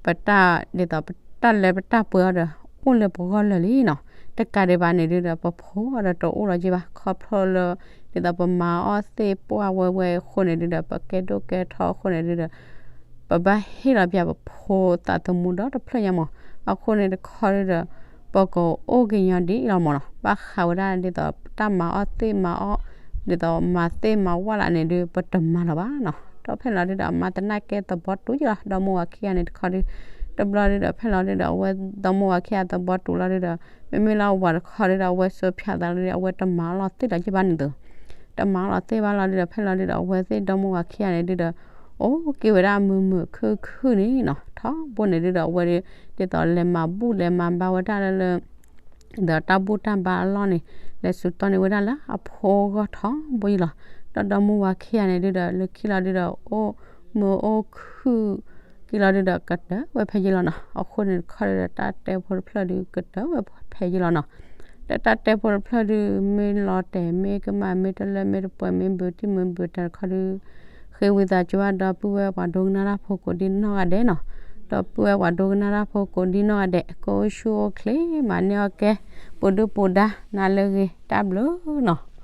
ပတၢ် ဒ်သိးပတၢ်လဲၤပတၢ်ပှဲၤအီၤဒီး အိၣ်လၢပဂီၢ်လၢာ်လံနီၤ. တကးဒံးဘၣ်န့ၣ်ဒုဒီး ပဖိအီၤဒီးတအိၣ်လီၤယ့ၢ်ဘၣ် ခီဖျိလၢ ဒ်သိးပမၤအီၣ်သ့ၣ်ပှၢ်ဝဲဝဲအဃိန့ၣ်ဒုဒီး ပကဲဒိၣ်ကဲထီအဃိန့ၣ်ဒုဒီး ပဘၣ်ဟ့ၣ်လီၤပၠးပဖိသးသမူဒီတဖျၢၣ်ညါမၢ်. အဃိန့ၣ်တခီဒုဒီး ပကအိၣ်က့ၤညီဒ်အံၤလီၤမၢ်နီၤ. ဘၣ်ဃးဝဲဒၣ်ဒ်သိးတၢ်မၤအီၣ်သ့ၣ်မၤအီၣ် ဒ်သိးမၤသ့ၣ်မၤဝၣ်လၢ်န့ၣ်ဒု ပတမၤလီၤဘၣ်နီၤ. ဒီးဖဲန့ၣ်လီၤဒုဒီး အမါသနာ်က့သဘီတူယ့ၢ်လီၤ ဒီမါဝၤခံဂၤန့ၣ်တခီဒု တဘျီဒုဒီး ဖဲန့ၣ်လီၤဒုဒီး အဝဲဒီမါဝၤခံဂၤသဘီတူလီၤဒုဒီး မ့မ့ၢ်လၢအဝၤတခီဒုဒီး အဝဲစိာ်ဖၠးသးလီၤဒုဒီး အဝဲတမၤအီၣ်လီၤသ့ၣ်လီၤယ့ၢ်ဘၣ်န့ၣ်သု တမၤအီၣ်လီၤသ့ၣ်ဘၣ်လီၤဒုဒီး ဖဲန့ၣ်လီၤဒုဒီး အဝဲသ့ၣ်ဒီမါဝၤခံဂၤန့ၣ်ဒုဒီး အိၣ်က့ၤဝဲဒၣ်မုာ်မုာ်ခုၣ်ခုၣ်န့ၣ်နီၤ. ထီဘိန့ၣ်ဒုဒီး အဝဲဒု ဒ်သိးလဲၤမၤဘူၣ်လဲၤမၤဘါဝဲဒၣ်လၢလၢ ဒီးတၢ်ဘူၣ်တၢ်ဘါအလီၢ်န့ၣ် လဲၤစူးတီန့ၢ်ဝဲဒၣ်လၢအဖိအဂီၢ်ထီဘိယ့ၢ်လီၤ. ဒီးဒီမါဝၤခံဂၤန့ၣ်ဒုဒီး လၢခံလီၤဒုဒီး အိၣ်မုာ်အိၣ်ခုၣ်က့ၤလီၤဒုဒီး ကတၢၢ်ဝဲဖဲယ့ၢ်လီၤနီၤ. အဃိန့ၣ်တခီဒုဒီး တၢ်တဲဖိတဖျၢၣ်ဒု ကတၢၢ်ဝဲဖဲယ့ၢ်လီၤနီၤ. ဒီးတၢ်တဲဖိတဖျၢၣ်ဒု မ့ၢ်လီၤတဲာ်မ့ၢ်ကမၣ်မ့ၢ်တလၢမ့ၢ်တပှဲၤ မ့ၢ်ဘုးတံၢ်မ့ၢ်ဘုးတၢ်တခီဒု ဃ့ဝံသးစူၤဘၣ်ဒီပုၢ်ဝဲၢ်ပှၤဒိကနၣ်တၢ်ဖိကိးဒံနီၢ်ဂၤဒဲးနီၤ. ဒီပုၢ်ဝဲၢ်ပှၤဒိကနၣ်တၢ်ဖိကိးဒံနီၢ်ဂၤဒဲး ကအိၣ်ဆူၣ်အိၣ်ချ့ မၤန့ၢ်အီၣ်ကဲ ပူၤဒုၣ်ပူၤဒါ နၤလၢအဂ့ၤ တၢ်ဘျုးနီၤ.